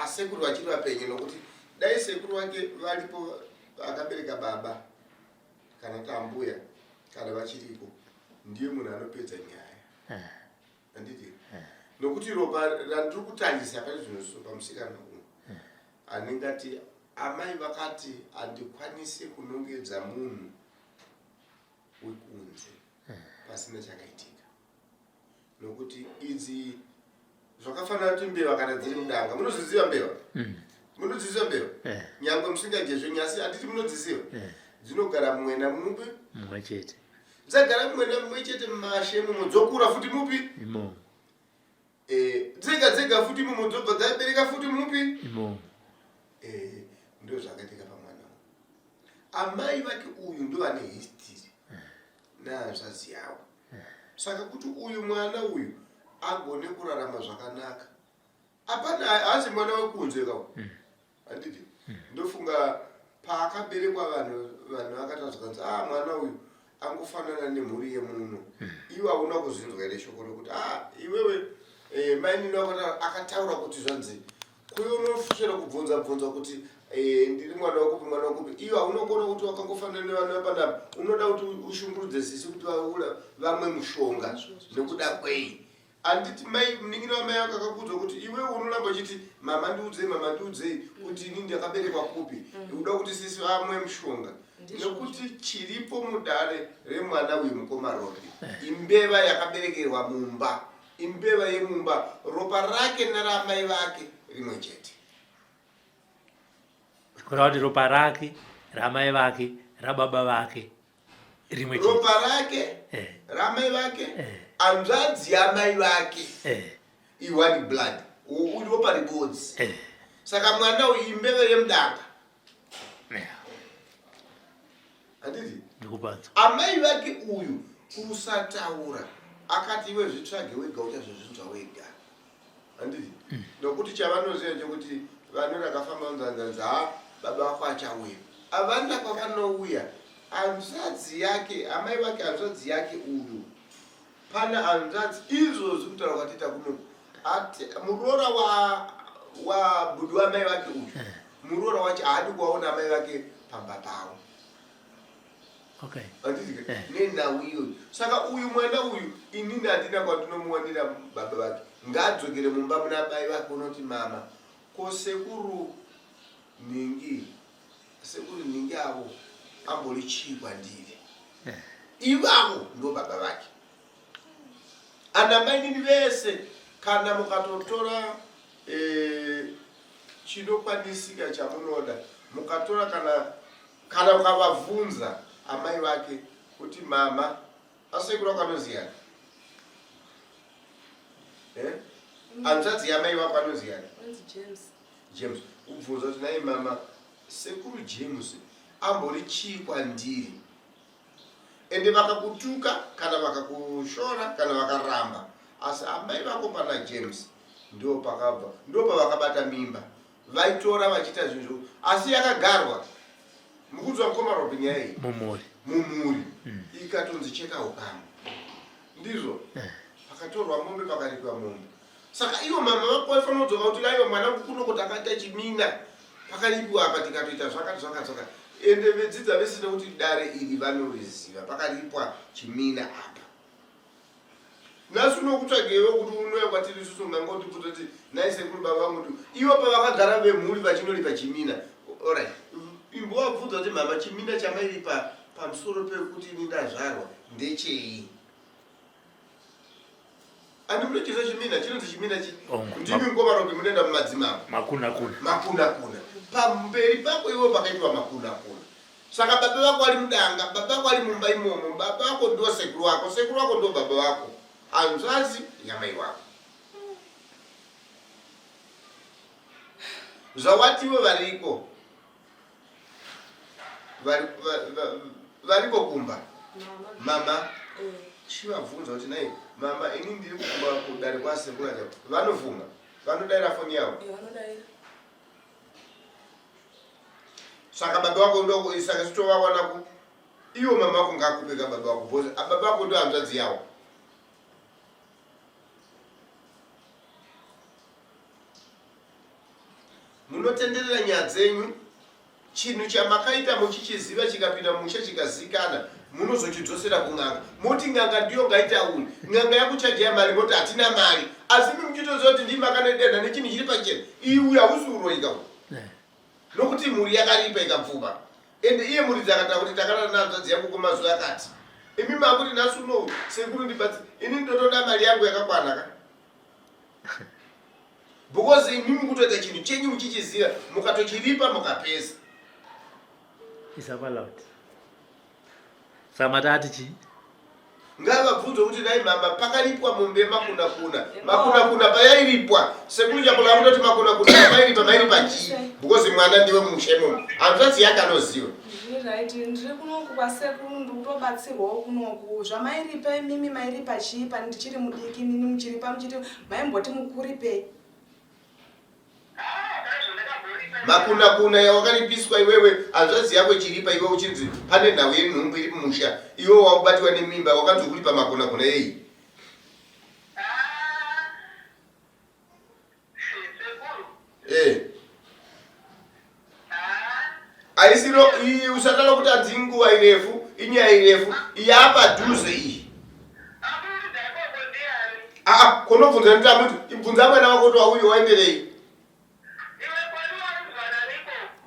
asekuru vachiri vapenyu nokuti dai sekuru vake varipo akabereka baba kana kuti ambuya kana vachiriko ndiye munhu anopedza nyaya handiti nokuti ropa randiri kutarisa pane zvino pamusikana uyu anengati amai vakati handikwanise kunongedza munhu wekunze pasina chakaitika nokuti idzi zvakafanana kuti mbeva kana dziri mudanga munozviziva mbeva munodziziva mbeva nyangwe musingadye zvenyasi handiti munodziziva dzinogara mwena mupi mumwe chete dzagara mwena mumwe chete mumashe imomo dzokura futi mupi imomo Eh, dzega dzega futi imomo dzobva dzabereka futi mupi imomo Eh, ndo zvakaitika pamwana uyu amai vake uyu ndo vane history nehanzvadzi yavo saka kuti uyu mwana uyu agone kurarama zvakanaka hapana haasi mwana wekunze kawo handiti ndofunga paakaberekwa vanhu vanhu vakataura zvakanzi ah mwana uyu angofanana nemhuri yemuno iwe hauna kuzvinzwa here shoko rokuti ah iwewe eh, mainini wako akataura kuti zvanzi kuyo unoswera kubvunza bvunza kuti eh, ndiri mwana wakupi mwana wakupi iwe hauna kuona kuti wakangofanana nevana vepanapa unoda kuti ushungurudze sisi kuti vaula vamwe mushonga nekuda kwei handiti mai munin'ina wamai vako akakuudza kuti iwewe unoramba uchiti mama ndiudzei mama ndiudzei kuti ini ndakaberekwa kupi uda kuti sisi vamwe mushonga nekuti chiripo mudare remwana uyu mukoma Robi imbeva yakaberekerwa mumba imbeva yemumba ropa rake neramai vake rimwe chete kureva kuti ropa rake ramai vake rababa vake rimwe chete ropa rake Eh. ramai vake Eh. hanzvadzi yamai vake Eh, ione blood uri ropa ribodzi eh, saka mwana uyu imbeva yemudanga yeah, handiti ndikupanzwa amai vake uyu kusataura akati iwe zvitsvage wega uchazozvinzwa wega handiti nokuti chavanoziva chekuti vanhu rakafamba nzanzanza ha baba vako achauya avana kwavanouya hanzvadzi yake amai vake hanzvadzi yake uyu pana hanzvadzi izvozvi kutaura kwatiita kuno ati muroora wa wabhudi wamai vake uyu muroora wacho haadi kuvaona amai vake pamba pavo okay handiti Eh. nenhau iyoyo saka uyu mwana uyu inini handina kwandinomuwanira baba vake ngaadzokere mumba muna bai vake unoti mama ko sekuru nhingi Sekuru nhingi avo ambori chii kwandiri? Ivavo ndo baba vake. Ana mainini vese kana mukatotora eh, chinokwanisika chamunoda mukatora kana kana ukavavhunza amai vake kuti mama asekuru wako anoziyani eh? hanzvadzi yamai vako anoziyani James. James ubvunza kuti nai mama sekuru James ambori chii kwandiri ende vakakutuka kana vakakushora kana vakaramba asi amai vako pana James ndo pakabva ndo pavakabata mimba vaitora vachiita zvinhu asi yakagarwa mukunzwa mukoma Robi nyaya iyi mumhuri mumhuri ikatonzi cheka ukama ndizvo Eh. pakatorwa mombe pakaripwa mombe Saka ivo mama vako vaifanira kudzoka kuti aiwa mwanangu kunoko takaita chimina pakaripiwa apa tikatoita zvakati zvakati zvakati ende vedzidza vese nekuti dare iri vanoriziva pakaripwa chimina apa nhasi unokutsvagewo kuti unouya kwatiri isusu ungangotibvunza kuti nhai sekuru baba vangu kuti ivo pavakagara vemhuri vachinoripa chimina orit imbowabvunza kuti mama chimina chamairipa pamusoro pekuti ini ndazvarwa ndechei Andi munochiziva chimina chinonzi chimina chi ndimi mukoma Robi munoenda mumadzimambo makuna kuna makuna kuna pamberi pako iwe pakaitwa makuna kuna saka baba vako ari mudanga baba vako ari mumba imomo baba vako ndo sekuru wako sekuru wako ndo baba vako hanzvazi yamai wako zvawatiwe variko variko kumba mama eh. chivabvunza kuti nai mama ini ndiri kumba kudare kwasekuru aja vanovhuma vanodaira foni yavo eh, saka baba vako ndo saka sitovawana ku iwo mama vako ngakupe ka baba vako bcause baba vako ndo hanzvadzi yavo Munotenderera nyaya dzenyu, chinhu chamakaita muchichiziva chikapinda mumusha chikazikana munozochidzosera kun'anga moti n'anga ndiyo ngaitaure n'anga yakuchajaya mari moti hatina mari asi mi muchitoziva kuti ndii makanodenha nechinhu chiri pachena iwe hausi uroyi ka eh. nokuti mhuri yakaripa ikabvuma ende iye muridzi akataura kuti takarara nahanzvadzi yangu kwemazuva akati imi makuti nhasi unowu sekuru ndibatsi ini ndotoda mari yangu yakakwana ka because imi mukutoita chinhu chenyu muchichiziva mukatochiripa mukapeza isapaloud saka mati ati chii ngavabvunzwe kuti dai mama pakaripwa mombe yemakunakuna makunakuna payairipwa sekuru chakola kutoti makunakuna pamairipa mairipa chii because mwana ndiwe mushe muno hanzvadzi yake anoziva Right, ndiri kunoku kwasekuru ndikutobatsirwawo kunoku zvamairipa imimi mairipa chii pani ndichiri mudiki inini muchiripa muchiti maimboti mukuripei Makunakuna yawakaripiswa iwewe hanzvadzi yako ichiripa iwe uchinzi pane nhau yenhumbu iri mumusha iwe wakubatiwa nemimba wakanzi ukuripa makunakuna ei Eh. Aisiro iyi usatala kuti hanzi inguva irefu inyaya irefu yapadhuze iyi aa konobvunza nekuti amuti ibvunza mwana wako kuti wauye waenderei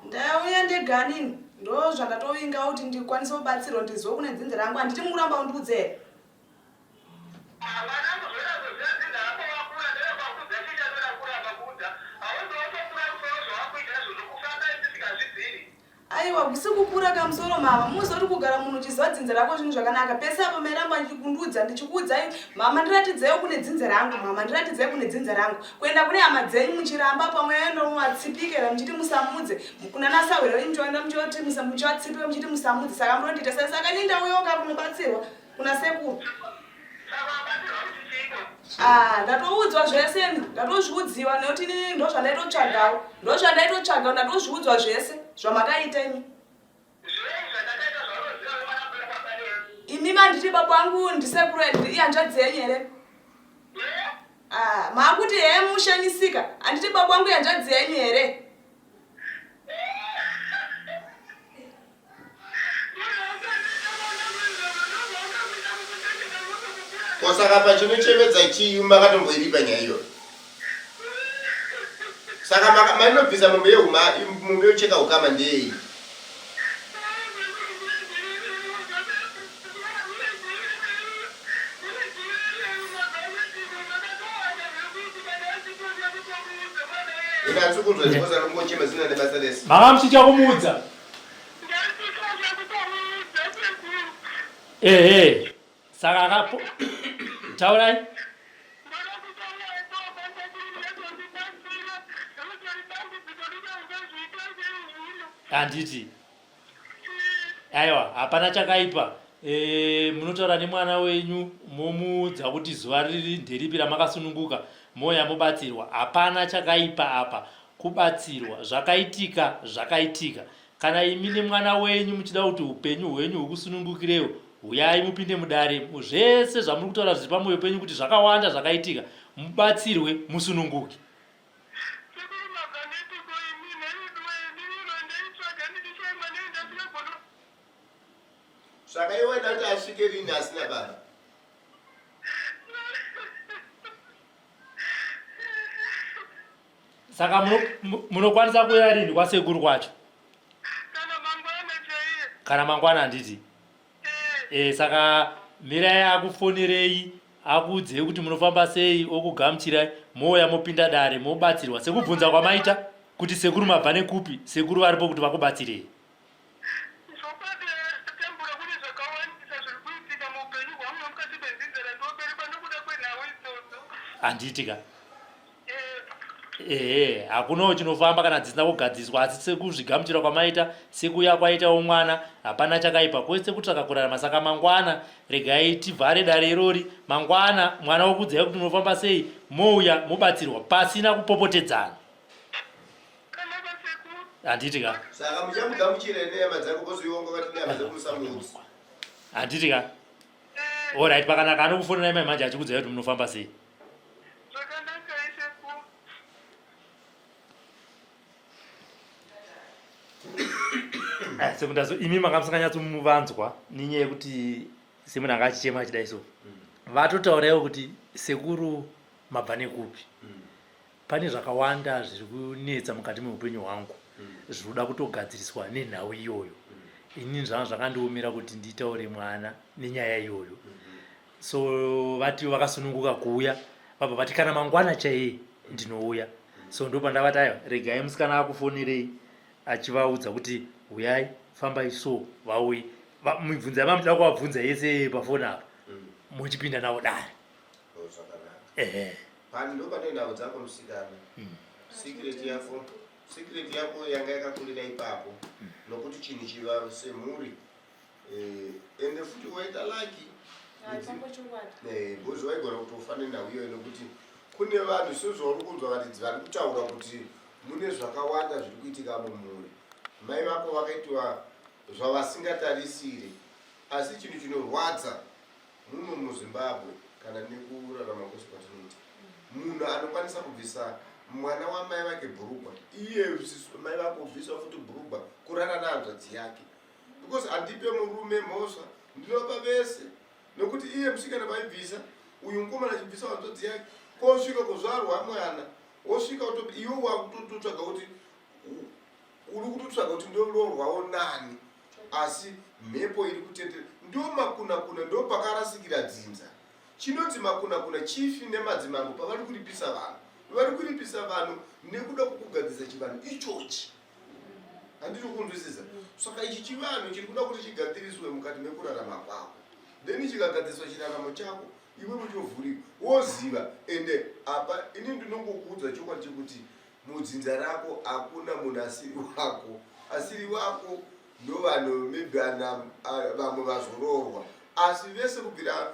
Ndauya ndega nini ndo zvandatovinga kuti ndikwanise kubatsirwa ndiziwe kune dzinza rangu handiti mukuramba undiudze here Aiwa kusi kukura kamusoro mama muzoti kugara munhu uchiziva dzinza rako zvinhu zvakanaka pese apo mairamba ndichikundiudza ndichikuudzai mama ndiratidzeiwo kune dzinza rangu mama ndiratidzei kune dzinza rangu kuenda kune hama dzenyu muchiramba pamwe ndomuvatsipikira muchiti musamudze kuna nasahwira venyu muchivaenda muchivati muchivatsipika muchiti musamudze saka munondiita sei saka ini ndauyawo ka kunobatsirwa kuna sekuru Ah, ndatoudzwa zvese ndatozviudziwa nekuti inini ndozvandaitotsvagawo ndozvandaitotsvagawo ndatozviudzwa zvese zvamakaita imi imi manditi baba wangu ndisekuru ihanzvadzi yenyu here ah, maakuti hee mushamisika handiti baba wangu ihanzvadzi yenyu here Ko saka pachinochemedza chii makatomboiripa nyaya iyoyo? Saka mainobvisa mombe yehuma mombe yocheka ukama ndeyei? kunzwa zvikozi anongochema zina nebasa rese. Manga muchicha kumuudza. Ehe. Saka akapo taurai. Handiti. Aiwa, hapana chakaipa. E, munotaura nemwana wenyu momuudza kuti zuva riri nderipi ramakasununguka moya mobatsirwa. Hapana chakaipa apa kubatsirwa. Zvakaitika zvakaitika. Kana imi nemwana wenyu muchida kuti upenyu hwenyu hukusunungukirewo, huyai mupinde mudare zvese zvamuri kutaura zviri pamoyo penyu kuti zvakawanda zvakaitika mubatsirwe musununguke. Sekuru mabva nepiko imi nhai veduwee ndini rwandaitsvaga ndichishaya mwana uyu ndasingagoni Saka iwe waida kuti asvike rini asina baba? Saka munokwanisa kuuya rini kwasekuru kwacho? Kana mangwana chaiye. Kana mangwana handiti? Eh. E, saka mirai akufonerei akuudzei kuti munofamba sei okugamuchirai mouya mopinda dare mobatsirwa sekubvunza kwamaita kuti sekuru mabva nekupi sekuru varipo kuti vakubatsirei. Zvokwadi tatambura kune zvakawandisa zviri kuitika muupenyu hwangu nemukati medzinza randinoberekwa nekuda kwenhau idzodzo. Handiti ka? Ehe, hakunawo chinofamba kana dzisina kugadziswa asi sekuzvigamuchira kwamaita sekuya kwaitawo mwana hapana chakaipa kwese kutsvaka kurarama saka mangwana regai tivhare dare irori mangwana mwana wokuudzai kuti munofamba sei mouya mobatsirwa pasina kupopotedzana. Handiti ka? Saka muchamugamuchira here nehama dzako because iwe wanga wakati nehama dzako musamuudze. Handiti ka? Alright, pakanaka anokufonerai mai manje achikuudzai kuti munofamba sei. Zvakanaka sekuru. Eh, sekundazo imi manga musinganyatsomuvanzwa nenyaya yekuti semunhu anga achichema achidai so vatotauraiwo kuti sekuru mabva nekupi pane zvakawanda zviri kunetsa mukati meupenyu hwangu zviri kuda kutogadziriswa nenhau iyoyo inini zvanga zvakandiomera kuti nditaure mwana nenyaya iyoyo so vati vakasununguka kuuya vabva vati kana mangwana chaiye ndinouya so ndopandavati aiwa regai musikana akufonerei achivaudza kuti huyai fambai so vauye mibvunzo yamamuchida kuvabvunza yese pafoni apa muchipinda navo dare Oh, zvakanaka ehe pani ndo pane nhau dzako musikana secret yako secret yako yanga yakakurira ipapo nokuti chinhu chiva semhuri Eh, ende futi waita laki eh, because waigona kutofa nenhau iyoyo nekuti kune vanhu sezvauri kunzwa varidzi vari kutaura kuti mune zvakawanda zviri kuitika mumhuri mai vako vakaitiwa zvavasingatarisire asi chinhu chinorwadza Muno muZimbabwe kana nekurarama kwese kwatinoita munhu anokwanisa kubvisa mwana wamai vake bhurugwa iye mai vako kubvisa futi bhurugwa kurara nehanzvadzi yake because handipe murume mhosva ndinopa vese nekuti iye musikana vaibvisa uyu mukomana achibvisa hanzvadzi yake kosvika kuzvarwa mwana wosvika iwe wakutotsvaga kuti Uri kutotsvaga kuti ndoroorwawo nani asi mhepo iri kutenderera ndo makunakuna ndo pakarasikira dzinza. Chinonzi makunakuna chifi nemadzimambo pavari kuripisa vanhu. Vari kuripisa vanhu nekuda kwekugadzirisa chivanhu ichochi. Handiri kunzwisisa. Saka ichi chivanhu chiri kuda kuti chigadziriswe mukati mekurarama kwako. Then chikagadziriswa chiraramo chako iwe uchovhurika woziva ende apa ini ndinongokuudza chokwadi chekuti Mudzinza rako hakuna munhu asiri wako. Asiri wako ndovanhu maybe ana vamwe vazoroorwa asi vese kubvira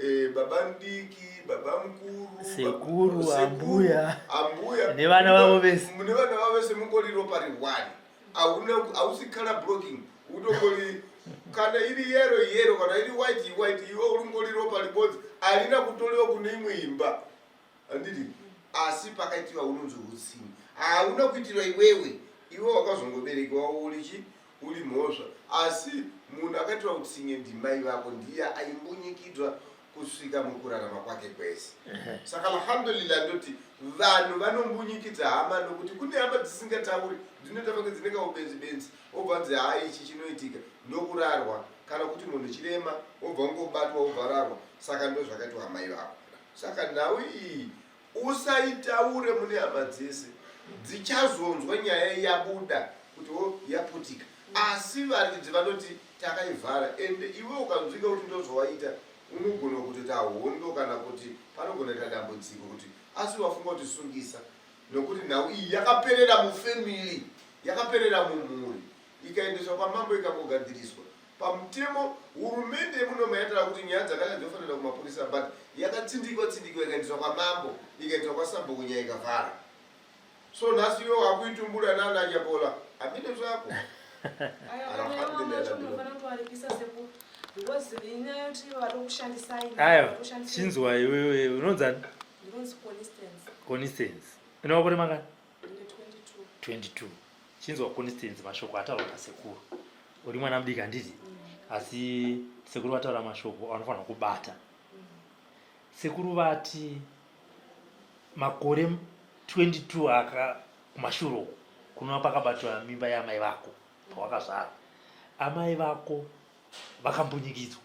eh, baba mudiki baba mukuru sekuru ambuya ambuya nevana vavo vese nevana vavo vese mungori ropa rihwani hauna hausi color blocking utongori kana iri yero yero kana iri white white iwe uringori ropa ribodzi harina kutorewa kune imwe imba Handiti? Asi pakaitiwa unonzi hutsinye. Hauna kuitirwa iwewe. Iwe wakazongoberekewa uri chi uri mhosva. Asi munhu akaitirwa utsinye ndimai vako ndiye aimbunyikidzwa kusvika mukurarama kwake kwese. Saka alhamdulillah ndoti vanhu vanombunyikidza hama nokuti kune hama dzisingatauri dzinoita pange dzine kaubenzi benzi wobva nzi haa ichi chinoitika ndokurarwa kana kuti munhu chirema wobva ungobatwa wobva rarwa saka ndozvakaitwa amai vako. Saka nhau iyi usaitaure mune hama dzese. Dzichazonzwa nyaya yabuda kuti o yaputika, asi varidzi vanoti takaivhara. Ende iwe ukanzwika kuti ndozvawaita, unogona kutoita hondo kana kuti panogona kuita dambudziko kuti asi wafunga kuti sungisa, nokuti nhau iyi yakaperera mufamily, yakaperera mumhuri, ikaendeswa kwamambo ikangogadziriswa pamutemo. Hurumende yemuno mayataura kuti nyaya dzakadai dzinofanira kumapurisa, but yakatsindikwa tsindikwa, ikaendeswa kwamambo, ikaendeswa kwasabhuku, nyaya ikavhara. So nhasi iwe wakuitumbura nana Chapola, hamene zvako. Alhamdulillah. Unofanira kutovaripisa sekuru, because inyaya yekuti vatokushandisai. Aiwa, chinzwa iwewe, unonzani? Ndinonzi Constance. Constance, une makore mangani? Ndine 22. 22. Chinzwa Constance, mashoko ataurwa nasekuru. Uri mwana mudiki, handiti? Asi sekuru vataura mashoko anofanira kubata. Sekuru vati makore 22 aka kumashure uku, kunova pakabatwa mimba yaamai vako pawakazvarwa, amai vako vakambunyikidzwa.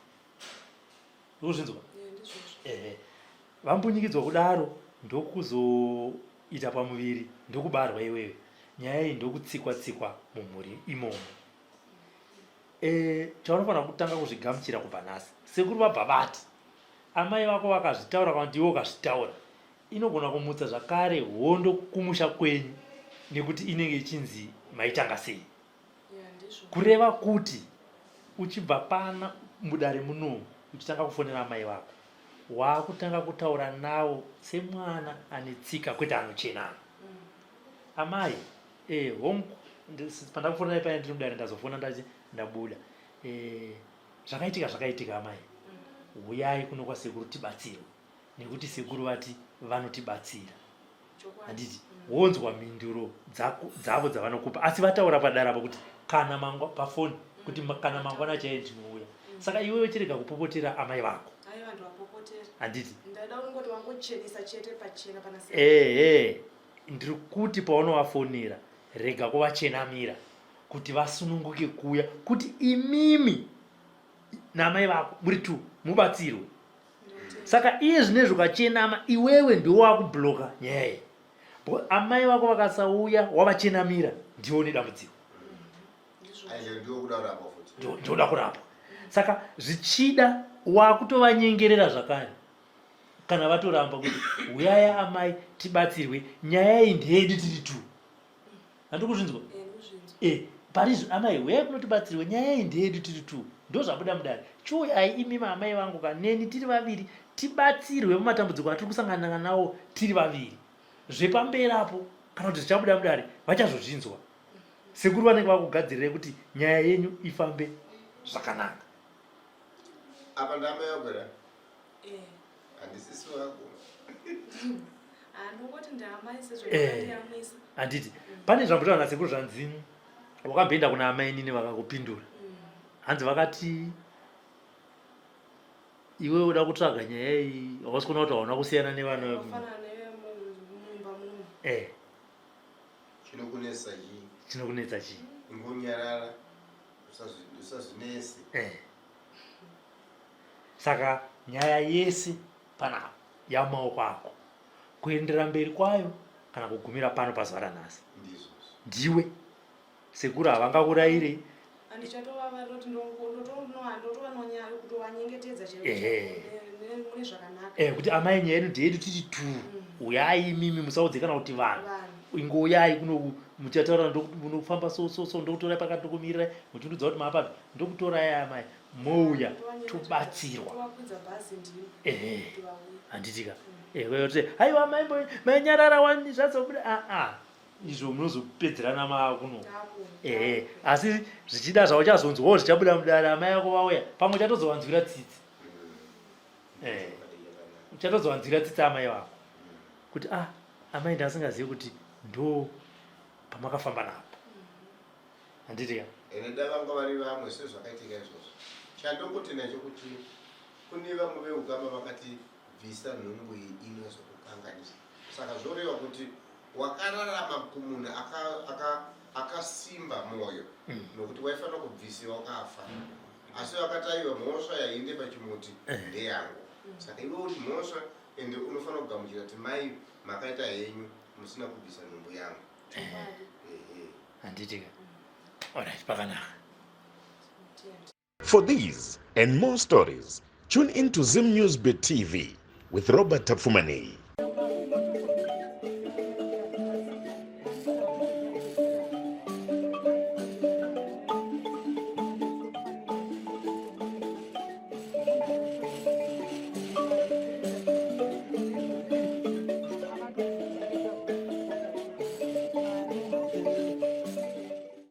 Urikuzvinzwa? Yeah, ndizvozvo. Ehe, vambunyikidzwa kudaro, ndokuzoita pamuviri, ndokubarwa iwewe. Nyaya iyi ndokutsikwa tsikwa mumhuri imomo. Chaunofanira kutanga kuzvigamuchira kubva nhasi, sekuru vabva vati amai vako vakazvitaura kana kuti iwe ukazvitaura, inogona kumutsa zvakare hondo kumusha kwenyu, nekuti inenge ichinzi maitanga sei. Yeah, ndizvo. Kureva kuti uchibva pana mudare munomu, uchitanga kufonera amai vako, waakutanga kutaura navo semwana ane tsika, kwete anochenama. Amai, hongu, pandakufonerai paya ndiri mudare, ndazofona ndati ndabuda. Zvakaitika zvakaitika amai, huyai kuno kwasekuru tibatsirwe, nekuti sekuru vati vanotibatsira. Handiti wonzwa mhinduro dzavo dzavanokupa? Asi vataura padare apo kuti kana mangwa pafoni, kuti kana mangwana chaiye ndinouya. Saka iwewe chirega kupopotera amai vako. Aiwa, ndovapopotera. Handiti? Ndaida kungoti wangochenesa chete pachena pana. Ehe, ndiri kuti paunovafonera, rega kuvachenamira, kuti vasununguke kuuya, kuti imimi namai vako muri two mubatsirwe. Saka iye zvinezvi ukachenama, iwewe ndiwo wakubloka nyaya iyi, because amai vako vakasauya wavachenamira, ndiwo nedambudziko. Aizvo, ndiwo kuda kurapwa futi. Ndinoda kurapwa. Saka zvichida wakutovanyengerera zvakare kana vatoramba, kuti uyaya amai tibatsirwe, nyaya iyi ndeyedu tiri two. Handi kuzvinzwa? Parizvo amai, uyai kunotibatsirwe, nyaya iyi ndeyedu tiri two, ndo zvabuda mudare. Chiuyai imimi amai vangu kaneni tiri vaviri, tibatsirwe mumatambudziko atiri kusangana nawo tiri vaviri. Zvepamberi apo kana kuti zvichabuda mudare vachazozvinzwa. Sekuru vanenge vakugadzirirai kuti nyaya yenyu ifambe zvakanaka. Apa ndamai vako here? Handisisi wako. Handongoti ndaamai sezvo ndiyamwisa. Handiti pane zvambotaura nasekuru, zvanzi wakamboenda kuna amainini vakakupindura, hanzi vakati iwe uda kutsvaga nyaya iyi, hausi kuona kuti hauna kusiyana nevana? Wafanana nevemumba munomu. Chinokunetsa chii? Chinokunetsa chii? Ingonyarara, usazvinetse. Saka nyaya yese panapa yamaoko ako, kuendera mberi kwayo kana kugumira pano pazuva ranhasi. Ndizvozvo. Ndiwe. Sekuru havangakurayire. Handichatovavarira kuti ndotova nonyaya kutovanyengetedza chero mune zvakanaka. Kuti amai, nyaya yedu ndeyedu titi tu, uyai imimi, musaudze kana kuti vanhu. Vanhu. Ingouyai kuno, muchataura, munofamba so so so, ndokutorai pakati, ndokumirirai muchindudza kuti maapapi, ndokutorai amai, mouya tobatsirwa. Tovakwidza bhazi ndimi kuti vauye. Handitika kuti haiwa maimbo mainyarara wani, zvazobuda aa izvo munozopedzerana maakuno. Takuno. Ehe, asi zvichida zvauchazonzwawo zvichabuda mudare, amai vako vauya, pamwe uchatozovanzwira tsitsi. Uchatozovanzwira tsitsi amai vako kuti ah, amai, ndasingazivi kuti ndo pamakafamba napo. Handiti ka? Ende da vanga vari vamwe sezvakaitika izvozvo, chandongoti nacho kuti kune vamwe veukama vakati bvisa nhumbu iyi, inozokukanganisa. Saka zvoreva kuti wakararama kumunhu akasimba mwoyo, nokuti waifanira kubvisiwa wakafa, asi vakati aiwa, mhosva yainde pachimuti ndeyangu. Saka iwe uri mhosva, ende unofanira kugamuchira kuti mai, makaita henyu musina kubvisa nhumbu yangu. Ehe. Handitika. Alright, pakanaka. For these and more stories, tune in to Zim News Bit TV with Robert Tapfumaneyi.